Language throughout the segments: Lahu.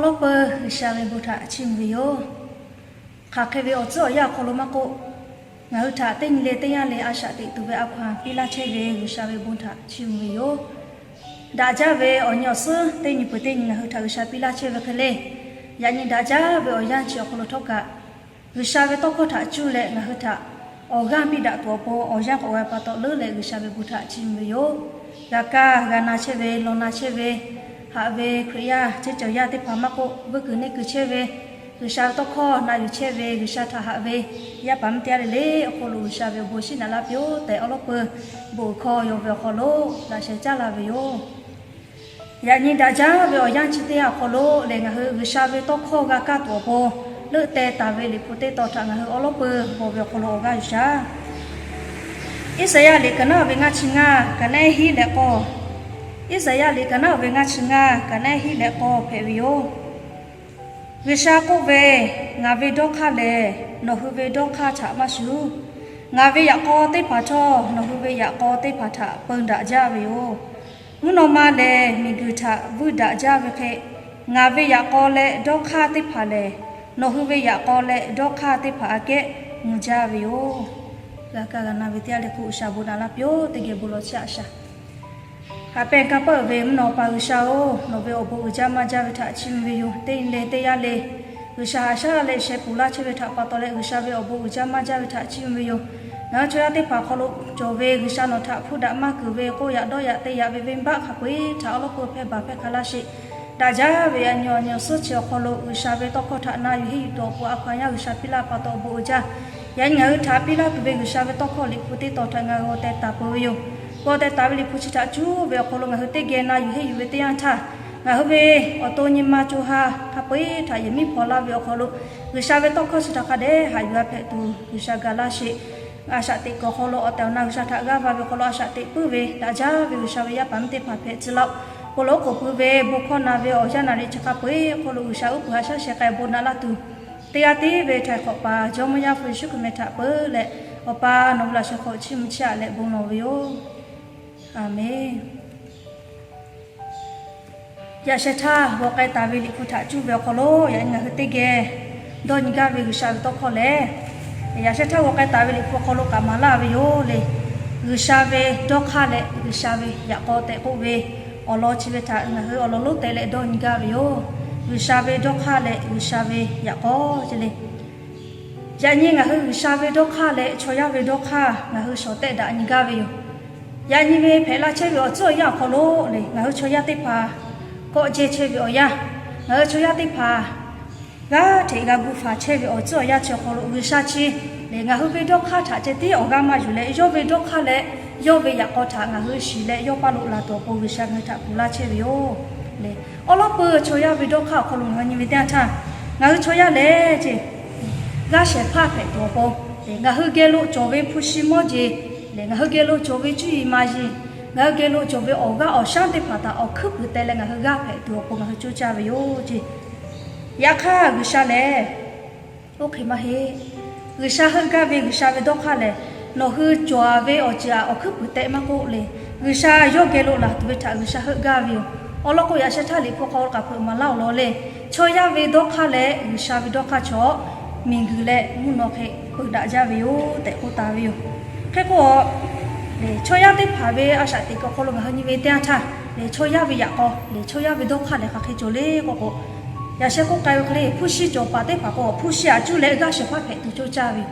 Awˬ peuˬ G'uiˬsha ve bon htaꞈ chiˇ mvuh ve yoˬ. Hk'aˬ hk'e ve awˬ tcuhˉ awˬ yanˇ awˬ hk'aw lo maˇ k'oˆ, ngaˬ hui htaꞈ teˇ nyi le teˇ yanˇ le a shaꞈ teꞈ tuˬ ve a hkaw anˬ piˇ laˇ chehˇ ve G'uiˬsha ve bon htaꞈ chiˇ mvuh ve yoˬ. Daꞈ jaˇ ve awˬ nyi awˬ suhˉ teˇ nyi peuˬ teˇ nyi ngaˬ hui htaꞈ G'uiˬsha piˇ laˇ chehˇ ve hk'e le, yaꞈ nyi daꞈ jaˇ ve awˬ yanˇ chi awˬ hk'aw lo htawˇ kaꞈ, G'uiˬsha ve tawˇ hkawˇ htaꞈ cuˇ leh ngaˬ hui htaꞈ awˬ g'aˇ piˇ daꞈ tuˬ awˬ pon awˬ yanˇ k'awꞈ g'a pa taw leuˉ leh G'uiˬsha ve bon htaꞈ chiˇ mvuh ve yoˬ. G'a kaˇ g'a na chehˇ ve, law na chehˇ ve, haꞈ ve Hkriꞈ yaˇ ceˇ cawˬ yaˇ teˇ hpaˍ maˇ k'oˆ, vuiˇ kuiˬ neˇ kuiˬ chehˇ ve, G'uiˬsha ve tawˇ hkawˇ na yuˬ chehˇ ve, G'uiˬsha htaꞈ haꞈ ve yaˇ paˍ miˇ teˇ g'aˇ le le awˬ hk'aw lo G'uiˬsha ve awˬ bon shinˉ naꞈ laˇ piˇ-oˆ tehꞈ, awˬ lawn peuˬ bon uiˍ hkawˇ yaw ve awˬ hk'aw lo laꞈ sheh caˉ la ve yoˬ. Yaꞈ nyi daꞈ jaˇ ve awˬ yanˇ chi teˇ yanˇ awˬ hk'aw lo lehˬ, ngaˬ hui G'uiˬsha ve tawˇ hkawˇ g'a kaˇ tuˬ awˬ pon leuˆ teh taˍ ve Liꞈ hpu teˇ tawn htaꞈ ngaˬ hui awˬ lawn peuˬ bawˬ ve awˬ hk'aw lo awˬ g'aˇ yuˬ shaˍ. Iˉsaˍyaˆ liꞈ kaˍ naˉ ve ngaˇ chi ngaˇ kaꞈ neˉ hiˉ leh k'awˇ, Iˉsaˍyaˆ liꞈ kaˍ naˉ ve ngaˇ chi ngaˇ kaꞈ neˉ hiˉ leh k'awˇ hpehꞈ ve yoˬ. G'uiˬsha k'oˆ ve, Ngaˬ ve dawˇ hk'aˇ lehˬ nawˬ hui ve dawˇ hk'aˇ htaꞈ maˇ shuˍ. Ngaˬ ve yaꞈ k'aw teˇ hpaˍ htawˇ nawˬ hui ve yaꞈ k'aw teˇ hpaˍ htaꞈ peu daꞈ jaˇ ve yoˬ. Mvuhˇ naw ma lehˬ miˬguiˬ htaꞈ vuiˇ daꞈ jaˇ ve hk'e, ngaˬ ve yaꞈ k'aw leh dawˇ hk'aˇ teˇ hpaˍ lehˬ nawˬ hui ve yaꞈ k'aw leh dawˇ hk'aˇ teˇ hpaˍ aꞈ kehˉ mvuh jaˇ ve yoˬ. G'a kaˇ g'a na ve teˇ g'aˇ le k'o, G'uiˬsha bon naꞈ laˇ piˇ-oˆ. Teˇ geh bon lawˬ chiˇ aꞈ shaˍ. Haꞈ pehnˇ kanˇ paˆ uiˍ ve mvuhˇ naw pa G'uiˬsha-oˬ, nawˬ ve awˬ bon uiˍ jaˇ maˇ jaˇ ve htaꞈ chiˇ mvuh ve yoˬ. Teˇ nyi le teˇ yanˇ le G'uiˬsha haꞈ shaˉ leh sheh ponˬ laˇ chehˇ ve htaꞈ pa taw leh G'uiˬsha ve awˬ bon uiˍ jaˇ maˇ jaˇ ve htaꞈ chiˇ mvuh ve yoˬ. Ngaˬ hui chaw yaˇ teˇ hpaˍ awˬ hk'aw lo cawˬ ve G'uiˬsha nawˬ htaꞈ hpuˇ daꞈ maˇ kuiˬ ve k'oˆ yaꞈ dawˇ yaꞈ te yaꞈ ve venˇbaˆ hk'a peu-eˬ htaꞈ awˬ lawn peuˬ hpehˇ baˬ hpehˇ hk'a laˇ sheˍ. Daꞈ jaˇ ve yaꞈ nyi awˬ nyi awˬ suhˉ chi awˬ hk'aw lo G'uiˬsha ve tawˇ hkawˇ htaꞈ na yuˬ henˇ yuˬ tuˬ awˬ pon a hkaw anˬ yaˇ G'uiˬsha piˇ laˇ pa taw awˬ bon uiˍ jaˇ. Yaꞈ nyi ngaˬ hui htaꞈ piˇ laˇ tuˬ ve G'uiˬsha ve tawˇ hkawˇ Liꞈ hpu teˇ tawn htaꞈ ngaˬ hui g'aw teh taˍ peuˬ ve yoˬ. G'aw teh taˍ ve Liꞈ hpu chi htaꞈ cuˇ ve awˬ hk'aw lo ngaˬ hui teˇ geh na yuˬ henˇ yuˬ ve teˇ yanˇ htaˇ, ngaˬ hui ve awˬ to nyi ma co ha hk'a peu-eˬ htaꞈ yehˬ miˉ hpaw laˇ ve awˬ hk'aw lo G'uiˬsha ve tawˇ hkawˇ chi htaꞈ hk'a dehꞈ haꞈ yuˬ g'a hpehꞈ tuˬ G'uiˬsha ga laˇ sheˍ. A shaꞈ teꞈ kuiˬ awˬ hk'aw lo awˬ tehˬ awˬ na G'uiˬsha htaꞈ g'aˇ va ve awˬ hk'aw lo a shaꞈ teꞈ puiˉ ve daꞈ jaˇ ve G'uiˬsha ve yaˇ paˍ miˇ teˇ hpaˍ hpehꞈ tcuh laˇ-oˆ. Bon lawˬ k'oˍ pui ve bon hkawˇ na ve awˬ yanˇ naˍ riˍ chi hk'a peu-eˬ awˬ hk'aw lo G'uiˬsha uˉ peunˍ haꞈ shaˉ sheh k'ai bon naꞈ laˇ tuˬ, teˇ g'aˇ tiˉ ve htaiˍ hk'awꞈ paˍ Jawˇmawˇ Yaˇ hpu Yeˍsuˆ Hkriꞈ meh htaꞈ peuˬ leh, Awˬ pa nawˬ ve laꞈ sheh hk'aw chiˇ mvuh chiˇ aꞈ leh bon lawˬ ve yoˬ. Aˬmenˍ. Yaꞈ sheh htaˇ g'aw k'ai taˍ ve Liꞈ hpu htaꞈ cuˇ ve awˬ hk'aw lo yaꞈ nyi ngaˬ hui teˇ geh dawˇ nyi gaˇ ve G'uiˬsha ve tawˇ hkawˇ lehˬ, yaꞈ sheh htaˇ g'aw k'ai taˍ ve Liꞈ hpu awˬ hk'aw lo k'aꞈ maˍ laˇ ve yoˬ le. G'uiˬsha ve dawˇ hk'aˇ leh G'uiˬsha ve yaꞈ k'aw tehꞈ k'oˆ ve awˬ lawn chi ve htaꞈ ngaˬ hui awˬ lawn lonˉ te leh dawˇ nyi gaˇ ve yoˬ. G'uiˬsha ve dawˇ hk'aˇ leh G'uiˬsha ve yaꞈ k'aw ce le. Yaꞈ nyi ngaˬ hui G'uiˬsha ve dawˇ hk'aˇ leh chaw yaˇ ve dawˇ hk'aˇ ngaˬ hui shawˍ tehˆ daꞈ nyi gaˇ ve yoˬ. Yaꞈ nyi ve hpehꞈ la chehˇ ve awˬ tcuhˉ awˬ yanˇ awˬ hk'aw lo le, ngaˬ hui chaw yaˇ teˇ hpaˍ kawˆ jehˇ chehˇ ve awˬ yanˇ, ngaˬ hui chaw yaˇ teˇ hpaˍ g'aˇ hteꞈ g'a gu faˍ chehˇ ve awˬ tcuhˉ awˬ yanˇ chi awˬ hk'aw lo G'uiˬsha chi le, ngaˬ hui ve dawˇ hk'aˇ htaꞈ ceh tiˉ awˬ g'aˇ maˇ yuˬ leh, yawˇ ve dawˇ hk'aˇ leh yawˇ ve yaꞈ k'aw htaꞈ ngaˬ hui shiˍ leh yawˇ paˇ lo laˬ tuˬ awˬ pon G'uiˬsha ngaˬ hui htaꞈ kuˬ laˇ chehˇ ve yoˬ le. Awˬ lawn peuˬ chaw yaˇ ve dawˇ hk'aˇ awˬ hk'aw lo ngaˬ hui nyi ve teˇ yanˇ htaˇ, ngaˬ hui chaw yaˇ lehˬ ce g'aˇ shehˍ hpaˇ hpehꞈ tuˬ awˬ pon le, ngaˬ hui geh lo cawˬ ve hpu shi mawˇ jeˬ le, ngaˬ hui geh lo cawˬ ve cuˇ yiˍ ma yiˍ, ngaˬ hui geh lo cawˬ ve awˬ g'aˇ awˬ shaˉ teˇ hpaˍ htaꞈ awˬ hkuiˉ puiˍ teh leh ngaˬ hui g'aˇ hpehꞈ tuˬ awˬ pon ngaˬ hui coˇ caˇ ve yoˬ ce. Yaꞈ hk'aˇ G'uiˬsha lehˬ oˇ hk'e maˇ heˆ. G'uiˬsha heuˆ gaˇ ve G'uiˬsha ve dawˇ hk'aˇ lehˬ, nawˬ hui cawˬ ve awˬ ceuˬ aꞈ awˬ hkuiˉ puiˍ tehꞈ maˇ k'oˆ le, G'uiˬsha yawˇ geh lo laˬ tuˬ ve htaꞈ G'uiˬsha heuˆ gaˇ ve yoˬ. Awˬ lawn k'o, yaꞈ sheh htaˇ Liꞈ hpu hk'aw lo k'aꞈ hpeuꞈ maˍ laˇ awˬ lawn le, chaw yaˇ ve dawˇ hk'aˇ leh G'uiˬsha ve dawˇ hk'aˇ chaw miˬguiˬ leh mvuhˇ naw hk'e peu daꞈ jaˇ ve yoˬ tehꞈ k'oˆ taˍ ve yoˬ. Hk'e k'o, chaw yaˇ teˇ hpaˍ ve a shaꞈ teꞈ kuiˬ awˬ hk'aw lo ngaˬ hui nyi ve teˇ yanˇ htaˇ, chaw yaˇ ve yaꞈ k'aw le, chaw yaˇ ve dawˇ hk'aˇ lehˬ hk'aˬ hk'e cawˬ le k'oˆ k'o, yaꞈ sheh k'oˆ k'ai ve hk'e le, hpu shi cawˬ paˍ teˇ hpaˍ k'o, hpu shi aꞈ cuˇ leh g'aˇ shehˍ hpaˇ hpehꞈ tuˬ coˇ caˇ ve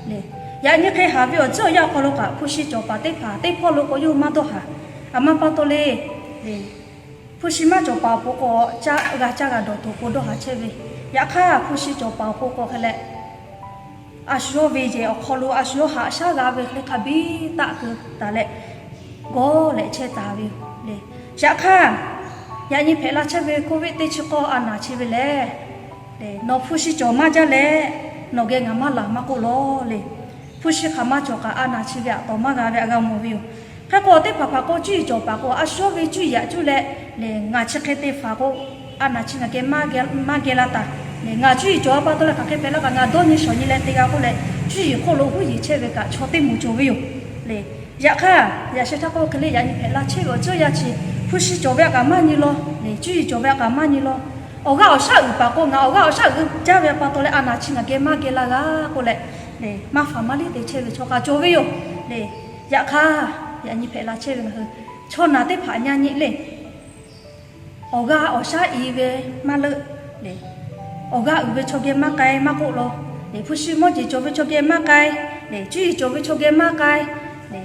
le. Yaꞈ nyi hk'e haˍ ve awˬ tcuhˉ awˬ yanˇ awˬ hk'aw lo kaꞈ, hpu shi cawˬ paˍ teˇ hpaˍ teˇ hpawˇ lo k'o yawˇ hui maˇ dawˇ haˍ. Aˬ ma pa taw le, hpu shi maˇ cawˬ paˍ awˬ pon k'o, caˇ g'a caˇ g'a dawˬ tuˬ awˬ pon dawˇ haˍ chehˇ ve. Yaꞈ hk'aˇ hpu shi cawˬ paˍ awˬ pon k'o hk'e leh, a shu yawˇ ve yehˬ awˬ hk'aw lo a shu yawˇ haꞈ shaˉ g'a ve hk'e le hk'a biˇ taˆ keu taˍ leh gawˇ leh chehˇ taˍ ve yoˬ le. Yaꞈ hk'aˇ, yaꞈ nyi hpehꞈ la chehˇ ve Covid teˇ chi k'awˇ a naˬ chi ve lehˬ, nawˬ hpu shi cawˬ maˇ jaˇ leh, nawˬ geh ngaˬ maˇ laˬ maˇ k'oˆ lawˬ le. Hpu shi hk'aˬ ma cawˬ kaꞈ a naˬ chi ve aꞈ tawˍ maˇ g'a ve aꞈ g'a mawˬ ve yoˬ. Hk'e k'o, teˇ hpaˍ hpaˍ k'o cuˇ yiˍ cawˬ paˍ k'o, a shu yawˇ ve cuˇ yiˍ aꞈ cuˇ leh, ngaˬ chi hk'e te faˍ k'o, a naˬ chi ngaˬ geh maˇ geh laˇ taˍ. Ngaˬ cuˇ yiˍ cawˬ a pa taw leh hk'aˬ hk'e hpehꞈ laˇ kaꞈ ngaˬ dawˇ nyi shawˍ nyi leh te g'a k'oˆ leh, cuˇ yiˍ hk'oˆ lo huˉ yiˍ chehˇ ve kaꞈ chaw teˇ moˍ cawˬ ve yoˬ le. Yaꞈ hk'aˇ, yaꞈ sheh htaˇ k'oˆ hk'e le, yaꞈ nyi hpehꞈ la chehˇ ve awˬ ceuˬ yaˇ chi, hpu shi cawˬ ve aꞈ kaꞈ maˇ nyi lawˬ le, cuˇ yiˍ cawˬ ve aꞈ kaꞈ maˇ nyi lawˬ. Awˬ g'aˇ awˬ shaˉ uiˍ paˍ k'o, ngaˬ awˬ g'aˇ awˬ shaˉ uiˍ jaˇ ve pa taw leh a naˍ chi ngaˬ geh maˇ geh laˇ g'a k'oˆ leh, maˇ faˍ maˇ liˇ te chehˇ ve chaw hk'a cawˬ ve yoˬ le. Yaꞈ hk'aˇ, yaꞈ nyi hpehꞈ la chehˇ ve ngaˬ hui chaw naˬ teˇ hpaˍ nyi nyi le. Awˬ g'aˇ awˬ shaˉ i ve maˇ leuˆ le. Awˬ g'aˇ uiˍ ve chaw geh maˇ k'ai maˇ k'oˆ law le. Hpu shi mawˇ jeˬ cawˬ ve chaw geh maˇ k'ai le. Cuˇ yiˍ cawˬ ve chaw geh maˇ k'ai le.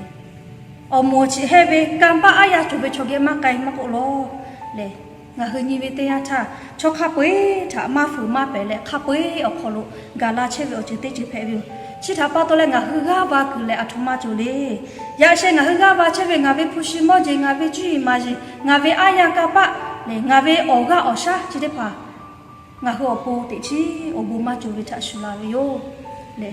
Awˬ moˍ awˬ chi hehˇ ve kanˇ paˆ aˉ yanˇ cawˬ ve chaw geh maˇ k'ai maˇ k'oˆ law le. Ngaˬ hui nyi ve teˇ yanˇ htaˇ, chaw hk'a peu eˬ htaꞈ maˇ fuiˍ maˇ pehˍ leh, hk'a peu eˬ awˬ hk'aw lo gaˬ la chehˇ ve awˬ ceuˬ teˇ ceuˬ hpehꞈ ve yoˬ. Chi htaꞈ pa taw leh ngaˬ hui g'aˇ va kuiˬ leh aˬ htoꞈ ma cawˬ le. Yaꞈ sheh ngaˬ hui g'aˇ va chehˇ ve ngaˬ ve hpu shi mawˇ jeˬ, ngaˬ ve cuˇ yiˍ maˍ yeˬ, ngaˬ ve aˉ yanˇ kanˇ paˆ le, ngaˬ ve awˬ g'aˇ awˬ shaˉ chi teˇ hpaˍ ngaˬ hui awˬ pon teꞈ chiˉ awˬ bon maˇ cawˬ ve htaꞈ shuˍ la ve yoˬ le.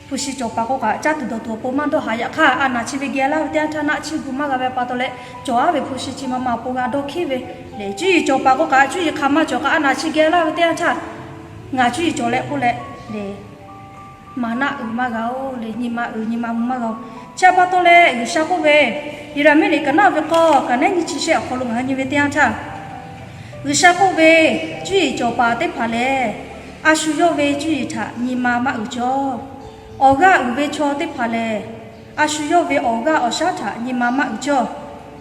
Hpu shi cawˬ paˍ k'o kaꞈ, caˇ tuˬ dawˬ tuˬ awˬ pon maˇ dawˇ haˍ. Yaꞈ hk'aˇ, a naˍ chi ve geh laˇ ve teˇ yanˇ htaˇ naˆ chiˇ gu maˇ g'a ve pa taw leh, cawˬ aˉ ve hpu shi chi ma ma awˬ pon g'a dawˇ hkiˉ ve le. Cuˇ yiˍ cawˬ paˍ k'o kaꞈ, cuˇ yiˍ hk'aˬ ma cawˬ kaꞈ, a naˍ chi geh laˇ ve teˇ yanˇ htaˇ, ngaˬ cuˇ yiˍ cawˬ leh k'oˆ leh le, maˍ naˆ uiˍ maˇ g'a-oˬ le, nyi ma uiˍ nyi ma mvuh maˇ g'a-oˬ. Chi pa taw leh G'uiˬsha k'oˆ ve, Yeˍraˍmiˆ liꞈ kaꞈ naˆ ve k'awˇ kaꞈ naˉ nyi chi shehˆ awˬ hk'aw lo ngaˬ hui nyi ve teˇ yanˇ htaˇ, G'uiˬsha k'oˆ ve, Cuˇ yiˍ cawˬ paˍ teˇ hpaˍ lehˬ, a shu yawˇ ve cuˇ yiˍ htaꞈ nyi ma maˇ uiˍ cawˇ. Awˬ g'aˇ uiˍ ve chaw teˇ hpaˍ lehˬ, a shu yawˇ ve awˬ g'aˇ awˬ shaˉ htaꞈ nyi ma maˇ uiˍ cawˇ.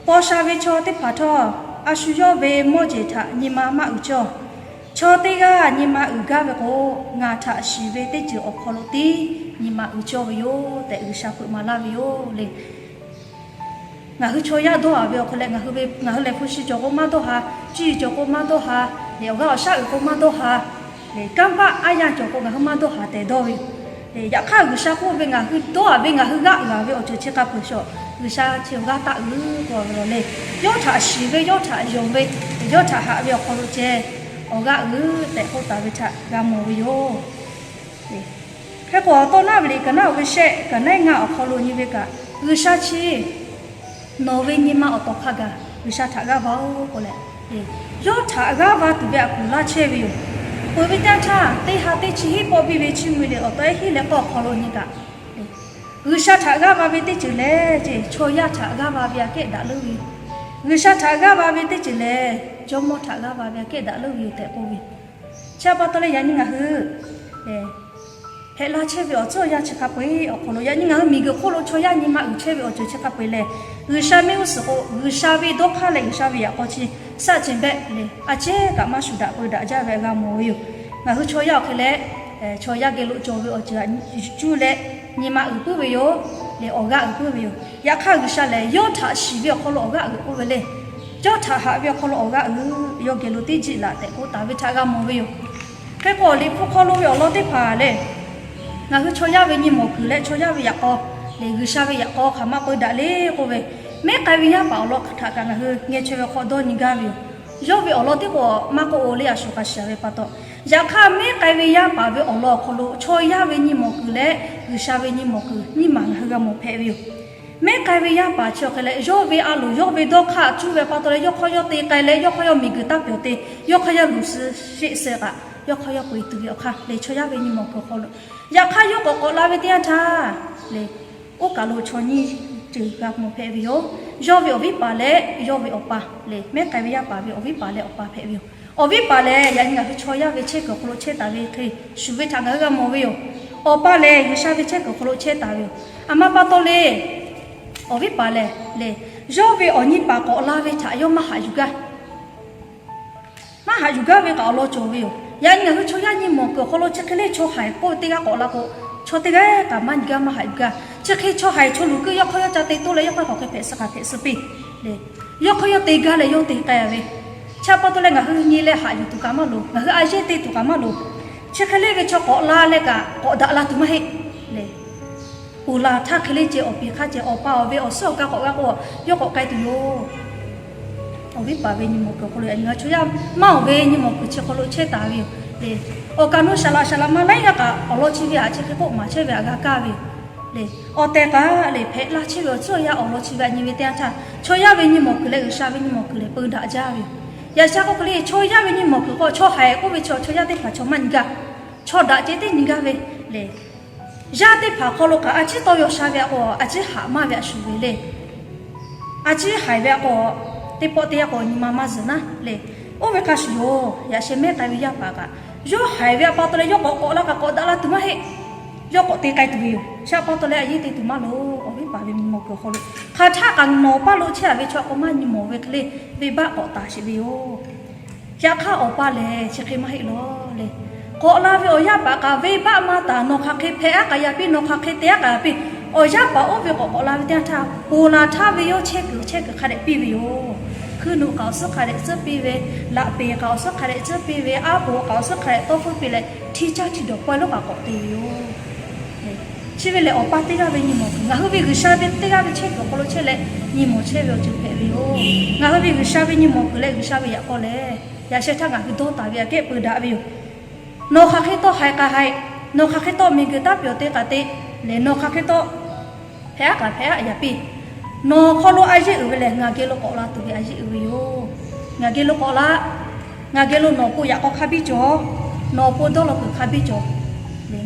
Paw sha ve chaw teˇ hpaˍ htawˇ, a shu yawˇ ve mawˇ jeˬ htaꞈ nyi ma maˇ uiˍ cawˇ. Chaw teˇ g'aˇ nyi ma uiˍ gaˇ ve k'o, ngaˬ htaꞈ shiˍ ve teˇ ceuˬ awˬ hk'aw lo tiˉ nyi ma uiˍ cawˇ ve yoˬ tehꞈ, G'uiˬsha hpeuꞈ maˍ laˇ ve yoˬ le. Ngaˬ hui chaw yaˇ dawˇ haˍ ve awˬ hk'aw leh, ngaˬ hui ve, ngaˬ hui lehˬ hpu shi cawˬ k'o maˇ dawˇ haˍ, cuˇ yiˍ cawˬ k'o maˇ dawˇ haˍ le, awˬ g'aˇ awˬ shaˉ uiˍ k'o maˇ dawˇ haˍ le, kanˇ paˆ aˉ yanˇ cawˬ k'o ngaˬ hui maˇ dawˇ haˍ tehꞈ dawˇ ve yoˬ le. Yaꞈ hk'aˇ, G'uiˬsha k'oˆ ve, ngaˬ hui dawˇ haˍ ve, ngaˬ hui g'aˇ uiˍ ve awˬ ceuˬ chi hk'a peu-eˬ shawˍ, G'uiˬsha chi awˬ g'aˇ taˆ uiˍ k'o ve yoˬ le. Yawˇ htaꞈ shiˍ ve, yawˇ htaꞈ yonˍ ve, yawˇ htaꞈ haꞈ ve awˬ hk'aw lo ceh, awˬ g'aˇ uiˍ tehꞈ k'oˆ taˍ ve htaꞈ g'a mawˬ ve yoˬ. Hk'e k'o, Tawˇ naˆ ve liꞈ kaꞈ naˆ ve shehˆ kaꞈ naˆ ngaˇ awˬ hk'aw lo nyi ve kaꞈ, G'uiˬsha chi nawˬ ve nyi ma awˬ tawˍ hk'a gaˬ G'uiˬsha htaꞈ g'aˇ va-oˬ k'o leh, yawˇ htaꞈ g'aˇ va tuˬ ve aꞈ kuˬ laˇ chehˇ ve yoˬ. Peuˬ ve teˇ yanˇ htaˇ, teˇ ha teˇ chi hiˉ pawˆ biˇ ve chiˇ mvuh leh awˬ tawˆ-e hiˉ leh k'awˇ awˬ hk'aw lo nyi kaꞈ, G'uiˬsha htaꞈ g'aˇ va ve teˇ ceuˬ lehˬ, chaw yaˇ htaꞈ g'aˇ va ve aꞈ kehˉ daꞈ leuˉ ve yoˬ. G'uiˬsha htaꞈ g'aˇ va ve teˇ ceuˬ lehˬ, jawˇmawˇ htaꞈ g'aˇ va ve aꞈ kehˉ daꞈ leuˉ ve yoˬ tehꞈ k'oˆ ve. Chi pa taw leh yaꞈ nyi ngaˬ hui hpehꞈ la chehˇ ve awˬ tcuhˉ awˬ yanˇ chi hk'a peu-eˬ awˬ hk'aw lo, yaꞈ nyi ngaˬ hui miˬguiˬ hk'oˆ lo chaw yaˇ nyi ma uiˍ chehˇ ve awˬ ceuˬ chi hk'a peu-eˬ lehˬ, G'uiˬsha mehˆ g'uˇ suhˍ k'o, G'uiˬsha ve dawˇ hk'aˇ leh G'uiˬsha ve yaꞈ k'aw chi saˆ ceh behˆ le, a ciˉ kaꞈ maˇ shuˍ daꞈ peu daꞈ jaˇ ve g'a mawˬ ve yoˬ. Ngaˬ hui chaw yaˇ awˬ hk'e leh, chaw yaˇ geh lo cawˬ ve awˬ ceuˬ cuˇ leh nyi ma uiˍ puiˉ ve yoˬ le, awˬ g'aˇ uiˍ puiˉ ve yoˬ. Yaꞈ hk'aˇ, G'uiˬsha lehˬ yawˇ htaꞈ shiˍ ve awˬ hk'aw lo awˬ g'aˇ uiˍ k'oˆ ve le. Yawˇ htaꞈ haꞈ ve awˬ hk'aw lo awˬ g'aˇ uiˍ, yawˇ geh lo teˇ jiˆ laꞈ tehꞈ k'oˆ taˍ ve htaꞈ g'a mawˬ ve yoˬ. Hk'e k'o, Liꞈ hpu hk'aw lo ve awˬ lawn teˇ hpaˍ lehˬ, ngaˬ hui chaw yaˇ ve nyi mawˬ kuiˬ leh chaw yaˇ ve yaꞈ k'aw lehˬ, G'uiˬsha ve yaꞈ k'aw hk'aˬ ma peu daꞈ le k'oˆ ve, mehˉ k'ai ve yaˇ paˍ awˬ lawn htaꞈ kaꞈ ngaˬ hui ngeh chaweh ve hk'aw dawˇ nyi gaˇ ve yoˬ. Yawˇ ve awˬ lawn teˇ k'o maˇ k'oˆ-o le, a shu k'a shiˍ ve pa taw. Yaꞈ hk'aˇ, mehˉ k'ai ve yaˇ paˍ ve awˬ lawn awˬ hk'aw lo chaw yaˇ ve nyi mawˬ kuiˬ leh G'uiˬsha ve nyi mawˬ kuiˬ nyiˇ maˬ ngaˬ hui g'a mawˬ hpehꞈ ve yoˬ. Mehˉ k'ai ve yaˇ paˍ chi awˬ hk'e leh, yawˇ ve a loˍ yawˇ ve dawˇ hk'aˇ cuˇ ve pa taw leh, yawˇ hk'aw yawˇ te k'ai leh, yawˇ hk'aw yawˇ miˬguiˬ taˇ pyawˬ te, yawˇ hk'aw yawˇ luˬ suh sheˆ suh kaꞈ, yawˇ hk'aw yawˇ peu eˬ tuˬ ve awˬ hk'aˇ lehˬ, chaw yaˇ ve nyi mawˬ kuiˬ awˬ hk'aw lo, yaꞈ hk'aˇ yawˇ k'awꞈ k'awꞈ la ve teˇ yanˇ htaˇ lehˬ, oˇ kaˬ lo chaw nyiˇ ceuˬ g'a mawˬ hpehꞈ ve yoˬ. Yawˇ ve awˬ viˉ paˍ leh yawˇ ve awˬ pa lehˬ, mehˉ k'ai ve yaˇ paˍ ve awˬ viˉ paˍ leh awˬ pa hpehꞈ ve yoˬ. Awˬ viˉ paˍ lehˬ, yaꞈ nyi ngaˬ hui chaw yaˇ ve chehˇ kuiˬ awˬ hk'aw lo chehˇ taˍ ve hk'e shuˍ ve htaꞈ ngaˬ hui g'a mawˬ ve yoˬ. Awˬ pa lehˬ, G'uiˬsha ve chehˇ kuiˬ awˬ hk'aw lo chehˇ taˍ ve yoˬ. Aˬ ma pa taw le, awˬ viˉ paˍ lehˬ, lehˬ, yawˇ ve awˬ nyi paˍ k'awꞈ la ve htaꞈ yawˇ maˇ haꞈ yuˬ gaˇ. Maˇ haꞈ yuˬ gaˇ ve kaꞈ awˬ lawn cawˬ ve yoˬ. Yaꞈ nyi ngaˬ hui chaw yaˇ nyi mawˬ kuiˬ awˬ hk'aw lo chi hk'e le chaw haiˬ k'oˆ ve teˇ g'aˇ k'awꞈ la k'o, chaw teˇ g'aˇ kaꞈ maˇ nyi gaˇ maˇ haꞈ yuˬ gaˇ. Chi hk'e chaw haiˬ chaw luˬ kuiˬ yawˇ hk'aw yawˇ ca te toˇ leh yawˇ hk'aw hk'aˬ hk'e hpehꞈ suh hk'aˬ hpehꞈ suh piˇ le. Yawˇ hk'aw yawˇ te gaˇ leh yawˇ te k'ai ve. Chi pa taw leh ngaˬ hui nyi leh haꞈ yuˬ tuˬ kaꞈ maˇ loˍ, ngaˬ hui a yehˇ te tuˬ kaꞈ maˇ loˍ. Chi hk'e le ve chaw k'awꞈ la leh kaꞈ k'awꞈ daꞈ la tuˬ maˇ heˆ le. Ponˬ laˬ htaˇ hk'e le ceh awˬ piˍ hk'a ceh awˬ pa awˬ ve awˬ suhˉ awˬ ka k'awꞈ g'a k'o, yawˇ k'awꞈ k'ai tuˬ yoˬ. Awˬ viˉ paˍ ve nyi mawˬ kuiˬ awˬ hk'aw lo yaꞈ nyi ngaˬ hui chaw yaˇ maˇ awˬ ve nyi mawˬ kuiˬ chi hk'aw lo chehˇ taˍ ve yoˬ le. Awˬ kaˬ nu shaˍ laꞈ shaˍ laꞈ ma laiˉ g'aˇ kaꞈ awˬ lawn chi ve htaꞈ chi hk'e k'oˆ maˍ chehˇ ve htaꞈ g'a kaˇ ve yoˬ le. Awˬ tehˬ kaꞈ lehˬ, hpehꞈ la chehˇ ve awˬ tcuhˉ awˬ yanˇ awˬ lawn chi ve htaꞈ nyi ve teˇ yanˇ htaˇ, chaw yaˇ ve nyi mawˬ kuiˬ leh G'uiˬsha ve nyi mawˬ kuiˬ lehˬ peu daꞈ jaˇ ve yoˬ. Yaꞈ sha k'oˆ hk'e le, chaw yaˇ ve nyi mawˬ kuiˬ k'o, chaw haiˬ k'oˆ ve chaw, chaw yaˇ teˇ hpaˍ chaw maˇ nyi gaˇ. Chaw daꞈ ceh teˇ nyi gaˇ ve le. Yaˇ teˇ hpaˍ hk'aw lo kaꞈ a ciˉ tawˇ yaw sha ve aꞈ k'o, a ciˉ haꞈ maˇ ve aꞈ shuˍ ve le. A ciˉ haiˬ ve aꞈ k'o, teˇ pawˆ teˇ yanˇ k'o nyi ma maˇ zuhˬ naˉ le. Oˇ ve hk'a shuˍ yoˬ. Yaꞈ sheh mehˉ k'ai ve yaˇ paˍ kaꞈ, yawˇ haiˬ ve awˬ pa taw leh yawˇ k'awꞈ k'awꞈ la kaꞈ k'awꞈ daꞈ la tuˬ maˇ heˆ. Yawˇ k'awꞈ te k'ai tuˬ ve yoˬ. Chi awˬ pa taw leh a yeˇ te tuˬ maˇ loˍ. Awˬ viˉ paˍ ve nyi mawˬ kuiˬ awˬ hk'aw lo hk'aˬ htaˆ kaꞈ nawˬ paˇ lo chehˇ a ve chaw k'o maˇ nyi mawˬ ve hk'e le, venˇbaˆ k'awꞈ taˍ sheˍ ve yoˬ. Yaꞈ hk'aˇ awˬ pa lehˬ chi hk'e maˇ heˆ lawˬ le. K'awꞈ la ve awˬ yaˇ paˍ kaꞈ venˇbaˆ maˇ taˍ, nawˬ hk'aˬ hk'e hpehꞈ aˉ k'aꞈ yaꞈ piˇ, nawˬ hk'aˬ hk'e te aˉ k'aꞈ yaꞈ piˇ. Awˬ yaˇ paˍ oˇ ve k'awꞈ k'awꞈ la ve teˇ yanˇ htaˇ, ponˬ laˬ htaˇ ve yoˬ, chehˇ kuiˬ chehˇ kuiˬ hk'a dehꞈ piˇ ve yoˬ. Hkuiˉ nuˆ kaꞈ awˬ suhˉ hk'a dehꞈ tcuhˉ piˇ ve, laꞈ peˍ kaꞈ awˬ suhˉ hk'a dehꞈ tcuhˉ piˇ ve, aˉ poˍ kaꞈ awˬ suhˉ hk'a dehꞈ tawˇ hpfuhˇ piˇ leh, hti caˇ hti dawˬ pawehˇ lonˉ kaꞈ k'awꞈ te ve yoˬ. Chi ve lehˬ awˬ pa teˇ g'aˇ ve nyi mawˬ kuiˬ, ngaˬ hui ve G'uiˬsha ve teˇ g'aˇ ve chehˇ kuiˬ awˬ hk'aw lo chehˇ leh nyi mawˬ chehˇ ve awˬ ceuˬ hpehꞈ ve yoˬ. Ngaˬ hui ve G'uiˬsha ve nyi mawˬ kuiˬ leh G'uiˬsha ve yaꞈ k'aw lehˬ, yaꞈ sheh htaˇ ngaˬ hui dawˇ taˍ ve aꞈ kehˉ peu daꞈ ve yoˬ. Nawˬ hk'aˬ hk'e tawˇ haiˬ k'aꞈ haiˬ, nawˬ hk'aˬ hk'e tawˇ miˬguiˬ taˇ pyawˬ te k'aꞈ te lehˬ, nawˬ hk'aˬ hk'e tawˇ hpehꞈ aˉ k'aꞈ hpehꞈ aˉ yaꞈ piˇ. Nawˬ hk'aw lo a yeˇ uiˍ ve lehˬ, ngaˬ geh lo k'awꞈ la tuˬ ve a yeˇ uiˍ ve yoˬ. Ngaˬ geh lo k'awꞈ la. Ngaˬ geh lo nawˬ awˬ pon yaꞈ k'aw hk'a biˇ cawˬ. Nawˬ awˬ pon dawˇ law kuiˬ hk'a biˇ cawˬ.